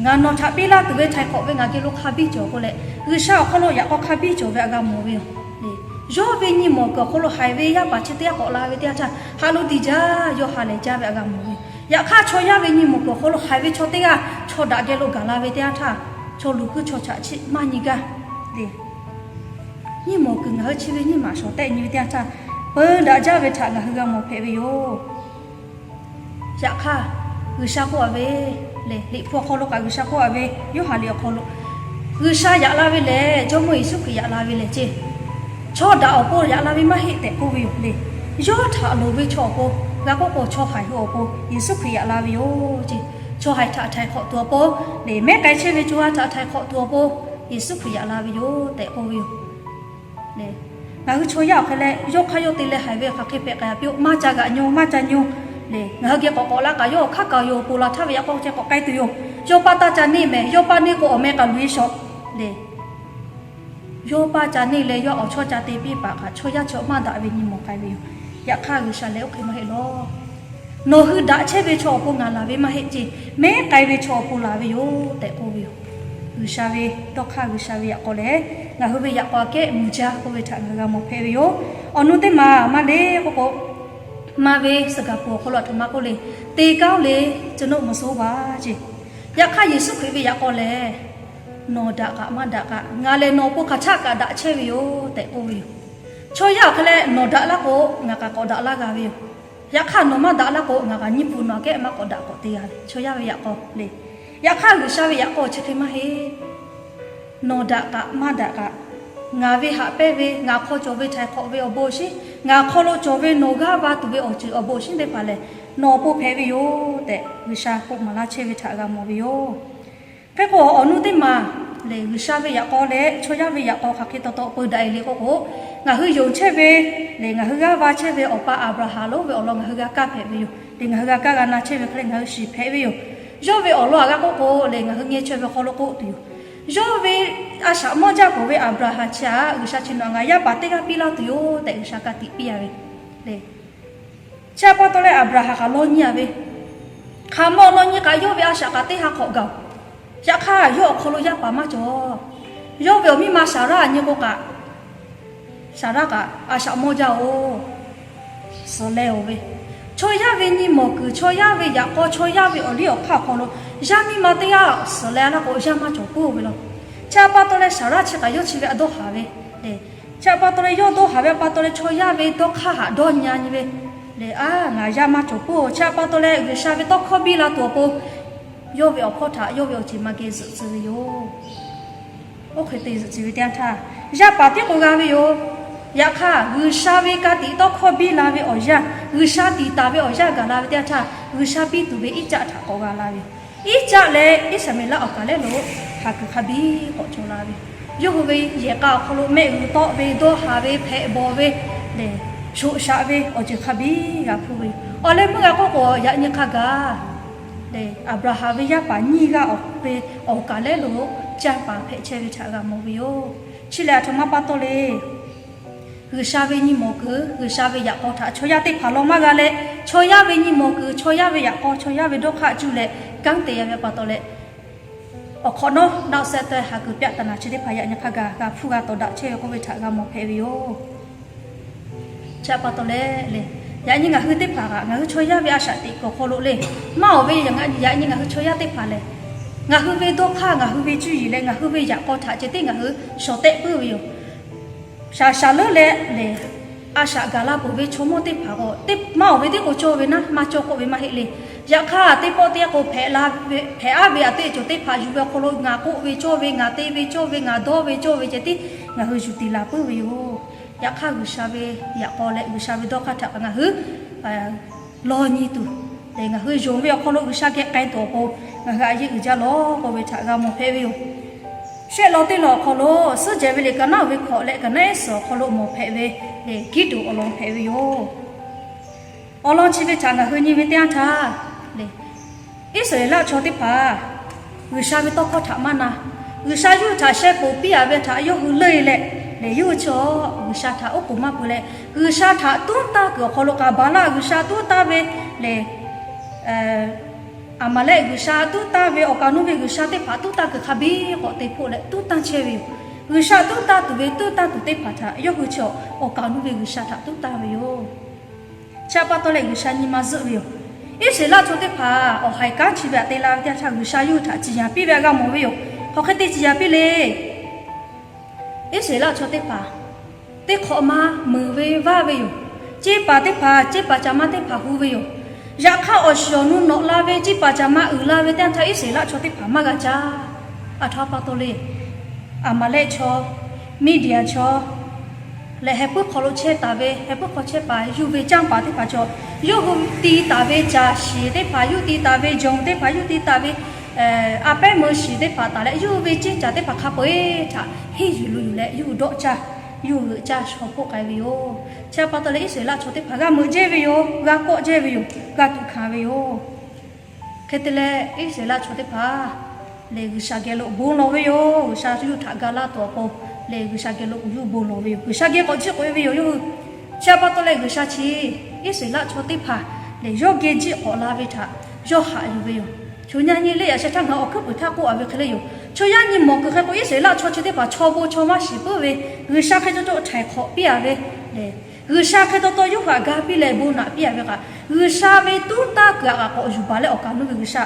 Ngaˬ nawˬ htaꞈ piˇ laˇ tuˬ ve htaiˍ hk'awꞈ ve ngaˬ geh lo hk'a biˇ cawˬ k'oˆ leh, G'uiˬsha awˬ hk'aw lo yaꞈ k'aw hk'a biˇ cawˬ ve aꞈ g'a mawˬ ve yoˬ. Yawˇ ve nyi mawˬ kuiˬ awˬ hk'aw lo haiˬ ve yaˇ paˍ chi teˇ g'aˇ k'awꞈ la ve teˇ yanˇ htaˇ, haꞈ lo diˬ jaˇ, yawˇ ha lehˬ jaˇ ve aꞈ g'a mawˬ ve. Yaꞈ hk'aˇ chaw yaˇ ve nyi mawˬ kuiˬ awˬ hk'aw lo haiˬ ve chaw teˇ g'aˇ chaw daꞈ geh lo gaˬ la ve teˇ yanˇ htaˇ, chaw luˬ kuiˉ chaw chaꞈ chi maˇ nyi gaˇ le. Nyi mawˬ kuiˬ ngaˬ hui chi ve nyiˇ maˬ shawˍ tehˆ nyi ve teˇ yanˇ htaˇ, peu daꞈ jaˇ ve htaꞈ ngaˬ hui g'a mawˬ hpehꞈ ve yoˬ. Yaꞈ hk'aˇ, G'uiˬsha k'oˆ a ve le, Liꞈ hpu awˬ hk'aw lo kaꞈ G'uiˬsha k'oˆ a ve, Yoˇhanˬ liꞈ awˬ hk'aw lo, G'uiˬsha yaꞈ la ve lehˬ, Jawˇmawˇ Yeˍsuˆ Hkriꞈ yaꞈ la ve lehˬ ceˇ, chaw daꞈ awˬ pon yaꞈ la ve maˇ heˆ tehꞈ k'oˆ ve yoˬ le. Yawˇ htaꞈ loˍ ve chaw awˬ pon, g'a k'oˆ k'o chaw haiˬ hui awˬ pon Yeˍsuˆ Hkriꞈ yaꞈ la ve yoˬ ceˇ. Chaw haiˬ htaꞈ htaiˍ hk'awꞈ tuˬ awˬ pon le, mehˉ k'ai chehˇ ve co ha htaꞈ htaiˍ hk'awꞈ tuˬ awˬ pon Yeˍsuˆ Hkriꞈ yaꞈ la ve yoˬ tehꞈ k'oˆ ve yoˬ. Ngaˬ hui chaw yaˇ awˬ hk'e leh, yawˇ hk'aˇ yawˇ te leh haiˬ ve hk'aˬ hk'e hpehꞈ k'ai a piˇ-oˆ, maˇ ca g'aꞈ nyo, maˇ ca nyo le. Ngaˬ hui geh k'awꞈ k'awꞈ la kaꞈ yawˇ awˬ hk'aˇ kaꞈ yoˬ, ponˬ laˬ htaˇ ve yaꞈ k'aw ceh k'awꞈ k'ai tuˬ yoˬ. Yawˇ paˇ taˇ ca neˇ mehˍ, yawˇ paˇ neˇ k'o awˬ meh k'aꞈ luˬ e shawˍ le. Yawˇ paˇ ca neˇ leh yawˇ awˬ chawˇ ca te piˇ paˍ kaꞈ chaw yaˇ chi maˇ daꞈ ve nyi mawˬ k'ai ve yoˬ. Yaꞈ hk'aˇ G'uiˬsha lehˬ oˇ hk'e maˇ heˆ lawˬ. Nawˬ hui daꞈ chehˇ ve chaw awˬ pon ngaˬ laˬ ve maˇ heˆ ceˇ, mehˉ k'ai ve chaw awˬ pon laˬ ve yoˬ tehꞈ k'oˆ ve yoˬ. G'uiˬsha ve dawˇ hk'aˇ, G'uiˬsha ve yaꞈ k'aw lehˬ, ngaˬ hui ve yaꞈ k'aw aꞈ kehˉ muiˬ jaˇ k'oˆ ve htaꞈ ngaˬ hui g'a mawˬ hpehꞈ ve yoˬ. Awˬ nu teˇ maˬ maˇ le k'oˆ k'o, maˇ ve Siˍgaˍpuˍ awˬ hk'aw lo aˬ htoꞈ ma k'oˆ le, သေကောင်းလေ ကျွန်ုပ်မစိုးပါ ceˇ. Yaꞈ hk'aˇ Yeˍsuˆ Hkriꞈ ve yaꞈ k'aw lehˬ, nawˬ daꞈ kaꞈ maˇ daꞈ kaꞈ, ngaˬ lehˬ nawˬ awˬ pon hk'aˬ htaˆ kaꞈ daꞈ chehˇ ve yoˬ tehꞈ k'oˆ ve yoˬ. Chaw yaˇ awˬ hk'e leh nawˬ daꞈ laˇ k'o, ngaˬ kaꞈ k'awꞈ daꞈ laˇ g'a ve yoˬ. Yaꞈ hk'aˇ nawˬ maˇ daꞈ laˇ k'o, ngaˬ kaꞈ nyiˇ hpu nawˬ aꞈ kehˉ maˇ k'awꞈ daꞈ k'awꞈ te g'a ve, chaw yaˇ ve yaꞈ k'aw le. Yaꞈ hk'aˇ G'uiˬsha ve yaꞈ k'aw chi hk'e maˇ heˆ. Nawˬ daꞈ kaꞈ maˇ daꞈ kaꞈ, ngaˬ ve haꞈ pehnˇ ve, ngaˬ hk'aw cawˬ ve htaiˍ hk'awꞈ ve awˬ bon awˬ shinˉ, ngaˬ hk'aw lo cawˬ ve nawˬ g'aˇ va tuˬ ve awˬ ceuˬ awˬ bon awˬ shinˉ teˇ hpaˍ lehˬ, nawˬ awˬ pon hpehꞈ ve yoˬ tehꞈ G'uiˬsha k'oˆ maˍ laˇ chehˇ ve htaꞈ g'a mawˬ ve yoˬ. Hk'e k'o, awˬ nu teˇ maˬ lehˬ, G'uiˬsha ve yaꞈ k'aw leh chaw yaˇ ve yaꞈ k'aw hk'aˬ hk'e taw taw peu daꞈ e le k'oˆ k'o, ngaˬ hui yonˍ chehˇ ve lehˬ, ngaˬ hui g'aˇ va chehˇ ve awˬ pa Aˍbraˍhanˍ lonˉ ve awˬ lawn ngaˬ hui g'a kaˇ hpehꞈ ve yoˬ. Lehˬ, ngaˬ hui g'a kaˇ g'a na chehˇ ve hk'e leh ngaˬ hui shiˍ hpehꞈ ve yoˬ. Yawˇ ve awˬ lawn aꞈ g'a k'oˆ k'o lehˬ, ngaˬ hui ngeh chaweh ve hk'aw lo k'oˆ tuˬ yoˬ. Yawˇ ve a shaꞈ mawˇ jaˇ k'oˍ ve Aˍbraˍhanˍ chi htaꞈ G'uiˬsha chi nawˬ aꞈ ngaˬ yaˇ paˍ teˇ g'aˇ piˇ laˇ tuˬ yoˬ tehꞈ G'uiˬsha ka tiꞈ piˇ a ve lehˬ, chi htaꞈ pa taw leh Aˍbraˍhanˍ kaꞈ lawˇ nyi a ve, hk'aˬ mawˇ lawˇ nyi kaꞈ yawˇ ve a shaꞈ kaꞈ teˇ ha hk'awꞈ gaˬ-oˬ. Yaꞈ hk'aˇ yawˇ awˬ hk'aw lo yaˇ paˍ maˇ cawˬ. Yawˇ ve awˬ miˇ ma Saˍraˆ nyi k'o kaꞈ, Saˍraˆ kaꞈ a shaꞈ mawˇ jaˇ-oˬ. Suhˍ leh-oˬ ve, chaw yaˇ ve nyi mawˬ kuiˬ, chaw yaˇ ve yaꞈ k'aw, chaw yaˇ ve awˬ liˇ awˬ hk'aˇ awˬ hk'aw lo yaˇ miˇ ma teˇ g'aˇ suhˍ leh laˇ k'o, yaˇ maˇ cawˬ puiˉ-oˬ ve law. Chi htaꞈ pa taw leh Saˍraˆ chi kaꞈ yawˇ chi ve a dawˇ haˍ ve lehˬ, chi htaꞈ pa taw leh yawˇ dawˇ haˍ ve htaꞈ pa taw leh chaw yaˇ ve dawˇ hk'aˇ haꞈ dawˇ nyi a nyi ve lehˬ, a, ngaˬ yaˇ maˇ cawˬ puiˉ-oˬ. Chi htaꞈ pa taw leh G'uiˬsha ve tawˇ hkawˇ biˇ la tuˬ awˬ pon yawˇ ve awˬ hpawˇ htaꞈ yawˇ ve awˬ ceˬ ma geh zuhꞈ tcuh ve yoˬ. Oˇ hk'e te zuhꞈ tcuh ve teˇ yanˇ htaˇ, yaˇ paˍ tiˉ k'o g'a ve yoˬ. Yaꞈ hk'aˇ G'uiˬsha ve ka tiꞈ tawˇ hkawˇ biˇ la ve awˬ yanˇ, G'uiˬsha tiꞈ taˍ ve awˬ yanˇ gaˬ la ve teˇ yanˇ htaˇ, G'uiˬsha piˇ tuˬ ve Iˉcaˆ htaꞈ k'awꞈ g'a la ve. Iˉcaˆ leh Iˉsaˍmeˍlaˆ awˬ kaˍ lehˉ lo haˍ kuiˬ hk'a biˇ k'awꞈ cawˬ la ve. Yawˇ hui ve yehˬ k'a awˬ hk'aw lo mehˆ g'uiˬ tawˆ ve, dawˇ haˍ ve, hpehꞈ bawˬ ve lehˬ, shoꞈ shaꞈ ve awˬ ceuˬ hk'a biˇ g'a hpuˇ ve yoˬ. Awˬ leh meuˇ g'a k'oˆ k'o, yaꞈ nyi hk'a gaˬ lehˬ, Aˍbraˍhanˍ ve yaˇ paˍ nyiˇ g'aˇ awˬ pe awˬ kaˍ lehˉ lo canˇ paˍ hpehꞈ chehˇ ve htaꞈ g'a mawˬ ve yoˬ. Chi lehˬ aˬ htoꞈ ma pa taw le. G'uiˬsha ve nyi mawˬ kuiˬ, G'uiˬsha ve yaꞈ k'aw htaꞈ chaw yaˇ teˇ hpaˍ law maˇ g'a leh, chaw yaˇ ve nyi mawˬ kuiˬ, chaw yaˇ ve yaꞈ k'aw, chaw yaˇ ve dawˇ hk'aˇ cuˇ leh kanˉ te yaˇ ve pa taw leh, awˬ hk'awꞈ nawˉ naˆ seh taweh haˍ kuiˬ pyaˆ taˍ naˍ chi teˇ hpaˍ yaꞈ nyi hk'a gaˬ g'a hpuˇ g'a tawˍ daꞈ chehˇ ve k'oˆ ve htaꞈ g'a mawˬ hpehꞈ ve yoˬ. Chi htaꞈ pa taw leh lehˬ, Yaꞈ nyi ngaˬ hui teˇ hpaˍ kaꞈ ngaˬ hui chaw yaˇ ve a shaꞈ teꞈ kuiˬ awˬ hk'aw lo le, maˇ awˬ ve yaꞈ nyi ngaˬ hui chaw yaˇ teˇ hpaˍ lehˬ, ngaˬ hui ve dawˇ hk'aˇ, ngaˬ hui ve cuˇ yiˍ leh ngaˬ hui ve yaꞈ k'aw htaꞈ ceh tiˉ ngaˬ hui shawˍ tehˆ puiˉ ve yoˬ. Shaˍ shaˍ leuˉ leh lehˬ, a shaꞈ gaˬ la peuˬ ve chaw mawˇ teˇ hpaˍ k'o, maˇ awˬ ve teˇ k'o cawˇ ve naˉ, maˇ cawˇ k'oˆ ve maˇ heˆ le. Yaꞈ hk'aˇ, teˇ pawˆ teˇ k'o hpehꞈ la, hpehꞈ aˉ ve a teˇ cawˬ teˇ hpaˍ yuˬ ve awˬ hk'aw lo ngaˬ k'oˆ ve cawˇ ve, ngaˬ te ve cawˇ ve, ngaˬ dawˇ ve cawˇ ve ceh tiˉ ngaˬ hui yuˬ tiˍ laˬ puiˉ ve yoˬ. Yaꞈ hk'aˇ, G'uiˬsha ve yaꞈ k'aw leh G'uiˬsha ve dawˇ hk'aˇ htaꞈ kaꞈ ngaˬ hui lawˬ nyi tuˬ, lehˬ ngaˬ hui yonˍ ve awˬ hk'aw lo G'uiˬsha geh k'ai tuˬ awˬ pon, ngaˬ hui a yeˇ uiˍ jaˇ lawˬ k'oˆ ve htaꞈ g'a mawˬ hpehꞈ ve yoˬ. Shehˆ lawn teˇ lawn awˬ hk'aw lo suhˉ jehˬ ve liꞈ ka naˉ ve hkawꞈ leh ka naˉ ehˉ suhˍ awˬ hk'aw lo mawˬ hpehꞈ ve lehˬ, Giˇdeonˍ awˬ lawn hpehꞈ ve yoˬ. Awˬ lawn chi ve htaꞈ ngaˬ hui nyi ve teˇ yanˇ htaˇ lehˬ, Iˉsaˍreˍlaˆ chaw teˇ hpaˍ G'uiˬsha ve tawˇ hkawˇ htaꞈ maˇ na, G'uiˬsha yawˇ hui htaꞈ sheh poˍ piˇ a ve htaꞈ yawˇ hui leuˆ e leh lehˬ, yawˇ hui chi G'uiˬsha htaꞈ oˉ k'oˍ maˇ peuˬ leh, G'uiˬsha htaꞈ tuˉ tanˇ kuiˬ awˬ hk'aw lo kaˍ baˍlaˆ g'uiˬsha tuˉ tanˇ ve lehˬ, Aˍmaˍlehˆ g'uiˬsha tuˉ tanˇ ve, awˬ kaˍ awˬ nu ve g'uiˬsha teˇ hpaˍ tuˉ tanˇ kuiˬ hk'a biˇ k'awꞈ te hpoˆ leh tuˉ tanˇ chehˇ ve yoˬ. G'uiˬsha tuˉ tanˇ tuˬ ve tuˉ tanˇ tuˬ teˇ hpaˍ htaꞈ yawˇ hui chi awˬ kaˍ awˬ nu ve g'uiˬsha htaꞈ tuˉ tanˇ ve yoˬ. Chi htaꞈ pa taw leh G'uiˬsha nyi ma zuhˆ ve yoˬ. Iˉsaˍreˍlaˆ chaw teˇ hpaˍ awˬ haiˬ kanˉ chi ve htaꞈ te la ve teˇ yanˇ htaˇ G'uiˬsha yawˇ hui htaꞈ ciˍ yanˍ piˇ ve htaꞈ g'a mawˬ ve yoˬ. Hk'aˬ hk'e te ciˍ yanˍ piˇ le. Iˉsaˍreˍlaˆ chaw teˇ hpaˍ teˇ hk'awꞈ ma meuˍ ve vaˇ ve yoˬ. Ceˇ paˍ teˇ hpaˍ, ceˇ paˍ caˬ ma teˇ hpaˍ hu ve yoˬ. Yaꞈ hk'aˇ, awˬ shiˍ awˬ nu nawꞈ la ve ceˇ paˍ caˬ ma uiˍ la ve teˇ yanˇ htaˇ Iˉsaˍreˍlaˆ chaw teˇ hpaˍ maˇ g'a caˇ. Aˬ htoꞈ pa taw le. Aˍmaˍlehˆ chaw, Miˇdiˍaˍ chaw lehˬ, heh puiˉ hk'aw lo chehˇ taˍ ve, heh puiˉ hk'aw chehˇ paˍ yawˇ hui ve canˇ paˍ teˇ hpaˍ chaw, yawˇ hui ti taˍ ve caˬ shiˍ teˇ hpaˍ, yawˇ hui ti taˍ ve jawˬ teˇ hpaˍ, yawˇ hui ti taˍ ve a pehˉ meuˇ shiˍ teˇ hpaˍ taˍ leh, yawˇ hui ve ceˇ caˬ teˇ hpaˍ hk'a peu-eˬ htaꞈ henˇ yuˬ lo yuˬ leh, yawˇ hui dawˆ caˇ, yawˇ hui g'euꞈ caˇ shaw hpoˆ k'ai ve yoˬ. Chi htaꞈ pa taw leh Iˉsaˍreˍlaˆ chaw teˇ hpaˍ g'a meuꞈ jehˇ ve yoˬ, g'a kawˆ jehˇ ve yoˬ, g'a tuꞈ hkanˍ ve yoˬ. Hk'e te leh, Iˉsaˍreˍlaˆ chaw teˇ hpaˍ lehˬ, G'uiˬsha geh lo bon lawˬ ve yoˬ. G'uiˬsha yawˇ hui htaꞈ ga laˇ tuˬ awˬ pon lehˬ, G'uiˬsha geh lo yawˇ hui bon lawˬ ve yoˬ. G'uiˬsha geh k'awꞈ jiˆ k'oꞈ e ve yoˬ yawˇ hui. Chi htaꞈ pa taw leh, G'uiˬsha chi Iˉsaˍreˍlaˆ chaw teˇ hpaˍ lehˬ, yawˇ geh jiˆ k'awꞈ la ve htaꞈ yawˇ haꞈ yuˬ ve yoˬ. Chaw yaˇ nyi le, yaꞈ sheh htaˇ ngaˬ hui awˬ hkuiˉ puiˍ htaˇ k'oˆ a ve hk'e le yoˬ. Chaw yaˇ nyi mawˬ kuiˬ hk'e k'o, Iˉsaˍreˍlaˆ chaw chi teˇ hpaˍ chaw bon chaw maˇ shiˍ puiˉ ve, G'uiˬsha hk'e taw taw htaiˍ hk'awꞈ piˇ a ve lehˬ, G'uiˬsha hk'e taw taw yawˇ hui htaꞈ ga piˇ leh bon naꞈ piˇ a ve kaꞈ, G'uiˬsha ve tuˉ tanˇ kuiˬ htaꞈ k'awꞈ yuˬ baˬ leh awˬ kaˍ awˬ nu ve G'uiˬsha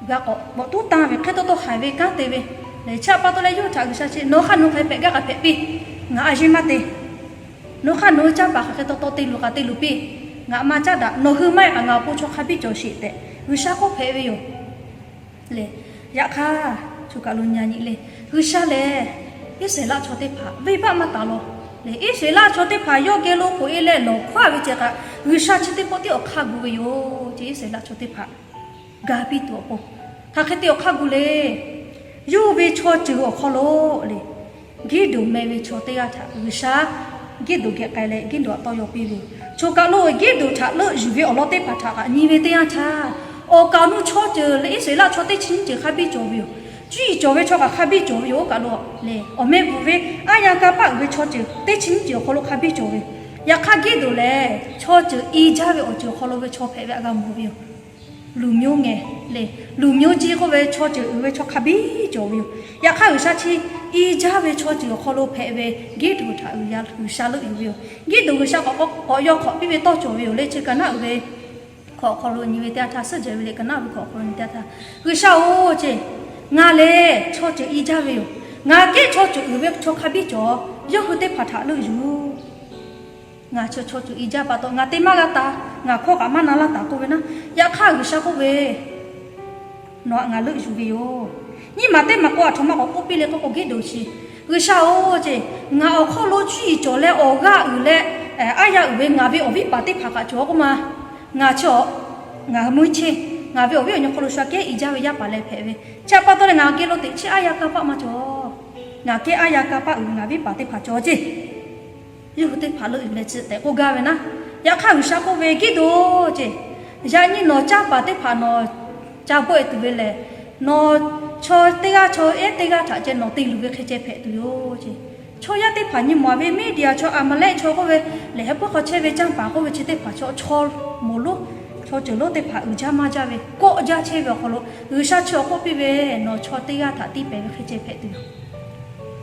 g'a k'awꞈ tuˉ tanˇ ve hk'e taw taw haiˬ ve kanˉ te ve lehˬ, chi htaꞈ pa taw leh yawˇ hui htaꞈ G'uiˬsha chi, nawˬ hk'aˇ nawˬ hk'aˬ hk'e hpehꞈ gaˇ kaꞈ hpehꞈ piˇ, ngaˬ a yeˇ maˇ te. Nawˬ hk'aˇ nawˬ hui canˇ paˍ hk'aˬ hk'e taw taw te luˬ kaꞈ te luˬ piˇ, ngaˬ maˇ caˉ daꞈ. Nawˬ hui maˇ heˆ kaꞈ ngaˬ awˬ pon chaw hk'a biˇ cawˬ sheˍ tehꞈ G'uiˬsha k'oˆ hpehꞈ ve yoˬ. Lehˬ, yaꞈ hk'aˇ, choˬ kaˬ lo nyi a nyi le, G'uiˬsha lehˬ Iˉsaˍreˍlaˆ chaw teˇ hpaˍ venˇbaˆ maˇ taˍ law. Lehˬ, Iˉsaˍreˍlaˆ chaw teˇ hpaˍ yawˇ geh lo k'oꞈ e leh lawˬ hkawˇ a ve ceh kaꞈ, G'uiˬsha chi teˇ pawˆ tiˉ awˬ hk'aˇ gu ve yoˬ. Chi Iˉsaˍreˍlaˆ chaw teˇ hpaˍ ga piˇ tuˬ awˬ pon, hk'aˬ hk'e te awˬ hk'aˇ gu le. Yawˇ hui ve chaw ceuˬ awˬ hk'aw lo lehˬ, Giˇdeˍonˍ meh ve chaw teˇ g'aˇ htaꞈ G'uiˬsha Giˇdeˍonˍ geh k'ai leh Giˇdeˍonˍ htaꞈ tawˇ yaw piˇ ve yoˬ. Choˬ kaˬ lo Giˇdeˍonˍ htaꞈ leuˆ yuˬ ve awˬ lawn teˇ hpaˍ htaꞈ kaꞈ nyi ve teˇ yanˇ htaˇ, awˬ kaˍ awˬ nu chaw ceuˬ leh Iˉsaˍreˍlaˆ chaw teˇ chi nyiˇ ceuˬ hk'a biˇ cawˬ ve yoˬ. Cuˇ yiˍ cawˬ ve chaw kaꞈ hk'a biˇ cawˬ ve yoˬ. Oˇ kaˬ lo lehˬ, awˬ meh bvuhˬ ve aˉ yanˇ kanˇ paˆ uiˍ ve chaw ceuˬ teˇ chi nyiˇ ceuˬ awˬ hk'aw lo hk'a biˇ cawˬ ve yoˬ. Yaꞈ hk'aˇ, Giˇdeˍonˍ lehˬ chaw ceuˬ i jaˇ ve awˬ ceuˬ awˬ hk'aw lo ve chaw hpehꞈ ve htaꞈ g'a mawˬ ve yoˬ. Luˬ myoˇ ngeh lehˬ, luˬ myoˇ jiˇ k'oˆ ve chaw ceuˬ uiˍ ve chaw hk'a biˇ cawˬ ve yoˬ. Yaꞈ hk'aˇ, G'uiˬsha chi i jaˇ ve chaw ceuˬ awˬ hk'aw lo hpehꞈ ve Giˇdeˍonˍ htaꞈ G'uiˬsha leuˆ yuˬ ve yoˬ. Giˇdeˍonˍ G'uiˬsha k'awꞈ k'awꞈ yaw hk'awꞈ piˇ ve tawˇ cawˬ ve yoˬ. Leh chi kaꞈ naˆ uiˍ ve hkawꞈ awˬ hk'aw lo nyi ve teˇ yanˇ htaˇ, suhˉ jehˬ ve liꞈ kaꞈ naˆ uiˍ ve hkawꞈ awˬ hk'aw lo nyi teˇ yanˇ htaˇ, G'uiˬsha-oˬ, ceˇ, ngaˬ lehˬ chaw ceuˬ i jaˇ ve yoˬ. Ngaˬ kehˉ chaw ceuˬ uiˍ ve chaw hk'a biˇ cawˬ. Yawˇ hui teˇ hpaˍ htaꞈ leuˆ yuˬ. Ngaˬ chi chaw ceuˬ i jaˇ pa taw ngaˬ te maˇ g'a taˍ, ngaˬ hkawˇ kaꞈ maˇ na laˇ taˍ k'oˆ ve naˉ. Yaꞈ hk'aˇ, G'uiˬsha k'oˆ ve, Nawˬ htaꞈ ngaˬ leuˆ yuˬ ve yoˬ. Nyiˇ maˬ teˇ maˬ k'o, aˬ htoꞈ ma k'awꞈ k'oˆ piˇ le k'oˆ k'o, Giˇdeˍonˍ chi, G'uiˬsha-oˬ, ceˇ, ngaˬ awˬ hk'aw lo cuˇ yiˍ cawˬ leh awˬ g'aˇ uiˍ leh aˉ yanˇ uiˍ ve ngaˬ ve awˬ viˉ paˍ teˇ hpaˍ kaꞈ cawˬ k'oˆ ma. Ngaˬ chi, ngaˬ hui mui cheˇ, ngaˬ ve awˬ viˉ awˬ nyi hk'aw lo shu aꞈ kehˉ i jaˇ ve yaˇ paˍ leh hpehꞈ ve. Chi htaꞈ pa taw leh ngaˬ geh lo teꞈ chiˇ aˉ yanˇ kanˇ paˆ maˇ cawˬ. Ngaˬ kehˉ aˉ yanˇ kanˇ paˆ uiˍ ve ngaˬ viˉ paˍ teˇ hpaˍ cawˬ ceˇ. Yawˇ hui teˇ hpaˍ leuˆ yuˬ leh chi tehꞈ k'oˆ gaˇ ve naˉ. Yaꞈ hk'aˇ, G'uiˬsha k'oˆ ve, Giˇdeˍonˍ, ceˇ, yaꞈ nyi nawˬ canˇ paˍ teˇ hpaˍ nawˬ ca bawˆ e tuˬ ve lehˬ, nawˬ chaw teˇ g'aˇ chaw ehˉ teˇ g'aˇ htaꞈ ceh nawˬ te luˬ ve hk'e ceh hpehꞈ tuˬ yoˬ ceˇ. Chaw yaˇ teˇ hpaˍ nyi mawˬ ve, Miˇdiˍaˍ chaw, Aˍmaˍlehˆ chaw k'oˆ ve lehˬ, heh puiˉ hk'aw chehˇ ve canˇ paˍ k'oˆ ve chi teˇ hpaˍ chaw, chaw moˍ lonˉ, chaw ceuˬ lonˉ teˇ hpaˍ uiˍ jaˇ maˇ jaˇ ve, kawˆ jaˇ chehˇ ve awˬ hk'aw lo G'uiˬsha chi awˬ k'oˆ piˇ ve, Nawˬ chaw teˇ g'aˇ htaꞈ tiˇ pehˍ ve hk'e ceh hpehꞈ tuˬ yoˬ.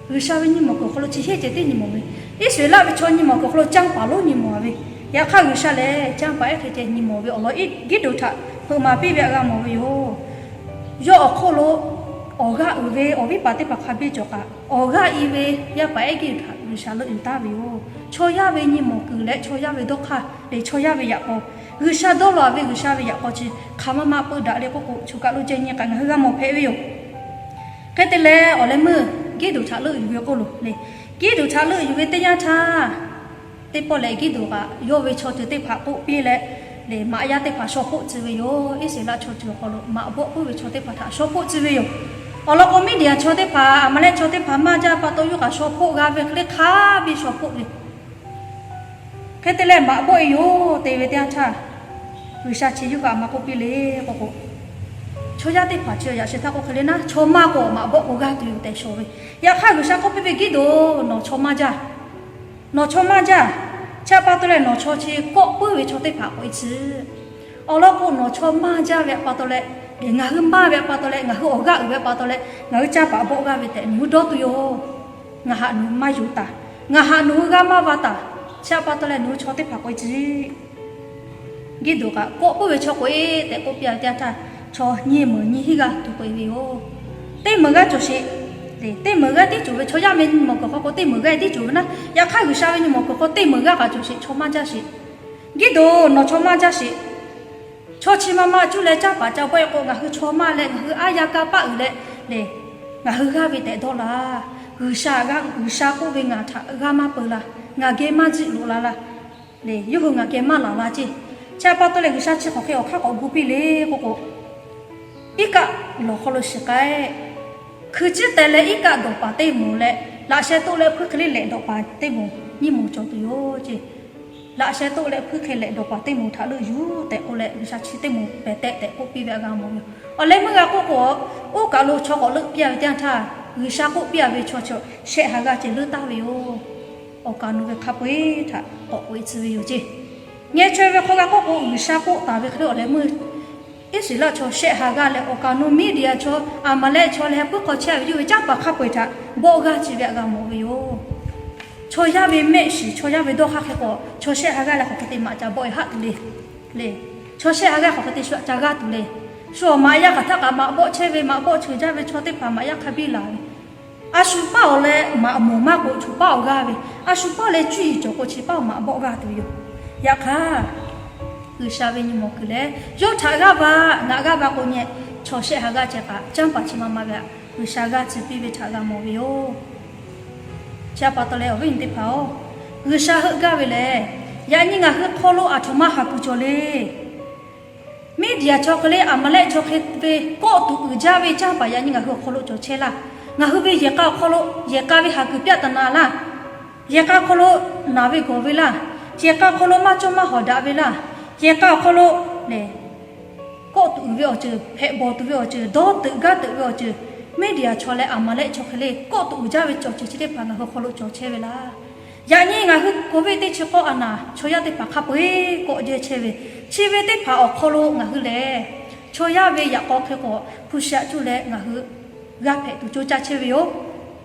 G'uiˬsha ve nyi mawˬ kuiˬ awˬ hk'aw lo chi heˆ ceh tiˉ nyi mawˬ ve, Iˉsaˍreˍlaˆ ve chaw nyi mawˬ kuiˬ awˬ hk'aw lo canˇ paˍ lonˉ nyi mawˬ ve, Yaꞈ hk'aˇ, G'uiˬsha lehˬ canˇ paˍ ehˉ hk'e ceh nyi mawˬ ve awˬ lawn Giˇdeˍonˍ htaꞈ hpeuꞈ maˍ piˇ ve htaꞈ g'a mawˬ ve yoˬ. Yawˇ awˬ hk'oˆ lo awˬ g'aˇ uiˍ ve awˬ viˉ paˍ teˇ hpaˍ hk'a biˇ cawˬ kaꞈ, awˬ g'aˇ i ve yaˇ paˍ ehˉ Giˇdeˍonˍ htaꞈ G'uiˬsha leuˆ yuˬ taˍ ve yoˬ. Chaw yaˇ ve nyi mawˬ kuiˬ leh chaw yaˇ ve dawˇ hk'aˇ lehˬ, chaw yaˇ ve yaꞈ k'aw, G'uiˬsha dawˇ law ve G'uiˬsha ve yaꞈ k'aw chi hk'aˬ ma ma peu daꞈ le k'oˆ k'o, choˬ kaˬ lo ceh nyi kaꞈ ngaˬ hui g'a mawˬ hpehꞈ ve yoˬ. Hk'e te leh, awˬ leh meuˇ Giˇdeˍonˍ htaꞈ leuˆ yuˬ ve k'oˆ lo le, Giˇdeˍonˍ htaꞈ leuˆ yuˬ ve teˇ yanˇ htaˇ, teˇ pawˆ lehˬ Giˇdeˍonˍ kaꞈ yawˇ ve chaw ceuˬ teˇ hpaˍ k'oˆ piˇ leh, lehˬ maꞈ yaˇ teˇ hpaˍ shaw hpoˆ tcuh ve yoˬ. Iˉsaˍreˍlaˆ chaw ceuˬ awˬ hk'aw lo maꞈ bawˆ puiˉ ve chaw teˇ hpaˍ htaꞈ shaw hpoˆ tcuh ve yoˬ. Awˬ lawn k'o, Miˇdiˍaˍ chaw teˇ hpaˍ, Aˍmaˍlehˆ chaw teˇ hpaˍ maˇ jaˇ pa taw, yawˇ kaꞈ shaw hpoˆ g'a ve hk'e le hk'a biˇ shaw hpoˆ ve. Hk'e te leh, maꞈ bawˆ e yoˬ te ve teˇ yanˇ htaˇ, G'uiˬsha chi yawˇ hui aˬ ma k'oˆ piˇ le k'oˆ k'o, chaw yaˇ teˇ hpaˍ chi yaꞈ sheh htaˇ k'oˆ hk'e le naˉ, chaw maˇ k'o maꞈ bawˆ k'o g'aˇ tuˬ yoˬ tehꞈ shawˍ ve. Yaꞈ hk'aˇ, G'uiˬsha k'oˆ piˇ ve, Giˇdeˍonˍ, nawˬ chaw maˇ jaˇ. Nawˬ chaw maˇ jaˇ. Chi pa taw leh nawˬ chaw chi kawˆ puiˉ ve chaw teˇ hpaˍ k'oꞈ e tcuh. Awˬ lawn k'o, nawˬ chaw maˇ jaˇ ve pa taw leh, ngaˬ hui maˇ ve pa taw leh, ngaˬ hui awˬ g'aˇ uiˍ ve pa taw leh, ngaˬ hui canˇ paˍ bawˆ g'aˇ ve tehꞈ nawˬ hui dawˇ tuˬ yoˬ. Ngaˬ haꞈ nawˬ hui maˇ yonˍ taˍ. Ngaˬ haꞈ nawˬ hui g'aˇ maˇ va taˍ. Chi pa taw leh nawˬ hui chaw teˇ hpaˍ k'oꞈ e tcuh. Giˇdeˍonˍ kaꞈ kawˆ puiˉ ve chaw k'oꞈ e tehꞈ k'oˆ piˇ ve teˇ yanˇ htaˇ, chaw nyi meuˍ nyi hinˉ g'aˇ tuˬ k'oꞈ e ve yoˬ. Teˇ meunˍ g'aˇ cawˬ sheˍ. Teˇ meunˍ g'aˇ tiˉ cawˬ ve, chaw yaˇ ve nyi mawˬ kuiˬ hk'aw k'o teˇ meunˍ g'aˇ tiˉ cawˬ ve naˉ, yaꞈ hk'aˇ G'uiˬsha ve nyi mawˬ kuiˬ hk'aw teˇ meunˍ g'aˇ kaꞈ cawˬ sheˍ, chaw maˇ jaˇ sheˍ. Giˇdeˍonˍ, nawˬ chaw maˇ jaˇ sheˍ. Chaw chi ma ma cuˇ leh canˇ paˍ ca bawˆ e k'o, ngaˬ hui chaw maˇ leh ngaˬ hui aˉ yaˇ kanˇ paˆ uiˍ leh le, ngaˬ hui g'aˇ ve tehꞈ dawˇ laˇ. G'uiˬsha g'aˇ, G'uiˬsha k'oˆ ve ngaˬ htaꞈ g'aˇ maˇ peu la. Ngaˬ geh maˇ jiˆ loꞈ la la. Le, yawˇ hui ngaˬ geh maˇ laˬ la ceˇ. Chi pa taw leh G'uiˬsha chi hk'aˬ hk'e awˬ hk'aˇ k'awꞈ gu piˇ le k'oˆ k'o, iˉ kaˆ lawˬ hk'aw lo shiˍ k'ai. Hkui ciˉ teh leh iˉ kaˆ dawˬ paˍ teˇ moˍ leh, laꞈ sheh toˆ leh hpuiˇ hk'e le lehꞈ dawˬ paˍ teˇ moˍ nyiˇ moˍ cawˬ tuˬ yoˬ ceˇ. Laꞈ sheh toˆ leh hpuiˇ hk'e lehꞈ dawˬ paˍ teˇ moˍ htaꞈ leuˆ yuˬ tehꞈ k'oˆ leh, G'uiˬsha chi teˇ moˍ pehˍ tehꞈ tehꞈ k'oˆ piˇ ve htaꞈ g'a mawˬ ve yoˬ. Awˬ leh meuˇ g'a k'oˆ k'o, oˇ kaˬ lo chaw k'awꞈ leuˆ piˇ ve teˇ yanˇ htaˇ, G'uiˬsha k'oˆ piˇ ve chaw chi shehˆ ha g'aˇ ceh leuˆ taˍ ve yoˬ. Awˬ kaˬ nu ve hk'a peu-eˬ htaꞈ k'awꞈ k'oꞈ e tcuh ve yoˬ ceˇ. Ngeh chaweh ve hk'aw g'a k'oˆ k'o, G'uiˬsha k'oˆ taˍ ve hk'e le awˬ leh meuˇ Iˉsaˍreˍlaˆ chaw shehˆ ha g'aˇ leh awˬ kaˬ nu Miˇdiˍaˍ chaw, Aˍmaˍlehˆ chaw leh heh puiˉ hk'aw chehˇ ve yawˇ ve canˇ paˍ hk'a peu-eˬ htaꞈ bawˆ g'aˇ ci ve htaꞈ g'a mawˬ ve yoˬ. Chaw yaˇ ve mehˆ shiˍ, chaw yaˇ ve dawˇ hk'aˇ hk'e k'o, chaw shehˆ ha g'aˇ leh hk'aˬ hk'e te maꞈ ca bawˆ e haˆ tuˬ le. Le, chaw shehˆ ha g'aˇ hk'aˬ hk'e te shu aꞈ ca g'aˇ tuˬ le. Shu awˬ maꞈ yaˇ hk'aˬ htaˇ kaꞈ maꞈ bawˆ chehˇ ve, maꞈ bawˆ cheuˬ jaˇ ve chaw teˇ hpaˍ maꞈ yaˇ hk'a biˇ laˬ ve, a shu paˇ awˬ leh maꞈ moˍ maˇ k'o, choˬ paˇ awˬ g'aˇ ve, a shu paˇ leh cuˇ yiˍ cawˬ k'o, chi paˇ awˬ maꞈ bawˆ g'aˇ tuˬ yoˬ. Yaꞈ hk'aˇ, G'uiˬsha ve nyi mawˬ kuiˬ leh yawˇ htaꞈ g'aˇ va, ngaˬ g'aˇ va k'o nyi, chaw shehˆ ha g'aˇ ceh kaꞈ canˇ paˍ chi ma ma ve htaꞈ G'uiˬsha g'aˇ ci piˇ ve htaꞈ g'a mawˬ ve yoˬ. Chi pa taw leh awˬ viˉ awˬ nyi teˇ hpaˍ-oˬ, G'uiˬsha heuˆ gaˇ ve lehˬ, yaꞈ nyi ngaˬ hui awˬ hk'aw lo aˬ htoꞈ ma haˍ kuiˬ cawˬ le. Miˇdiˍaˍ chaw hk'e le, Aˍmaˍlehˆ chaw hk'e ve kawˆ tuꞈ uiˍ jaˇ ve canˇ paˍ yaꞈ nyi ngaˬ hui awˬ hk'aw lo cawˬ chehˇ laˇ. Ngaˬ hui ve yehˬ k'a awˬ hk'aw lo, yehˬ k'a ve haˍ kuiˬ pyaˆ taˍ na laˇ. Yehˬ k'a awˬ hk'aw lo naˬ ve gawˬ ve laˇ. Yehˬ k'a awˬ hk'aw lo maˇ cawˇ maˇ hawˍ daꞈ ve laˇ. Yehˬ k'a awˬ hk'aw lo le, kawˆ tuꞈ uiˍ ve awˬ ceuˬ, hpehꞈ bawˬ tuˬ ve awˬ ceuˬ, dawˇ teuꞈ gaˇ teuꞈ ve awˬ ceuˬ, Miˇdiˍaˍ chaw leh Aˍmaˍlehˆ chaw hk'e le kawˆ tuꞈ uiˍ jaˇ ve cawˬ ceuˬ chi teˇ hpaˍ ngaˬ hui awˬ hk'aw lo cawˬ chehˇ ve laˇ. Yaꞈ nyi ngaˬ hui COVID teˇ chi k'awˇ a naˍ chaw yaˇ teˇ hpaˍ hk'a peu-eˬ kawˆ jehˇ chehˇ ve, chi ve teˇ hpaˍ awˬ hk'aw lo ngaˬ hui lehˬ, chaw yaˇ ve yaꞈ k'aw hk'e k'o, hpu shi aꞈ cuˇ leh ngaˬ hui g'aˇ hpehꞈ tuˬ coˇ caˇ chehˇ ve yoˬ.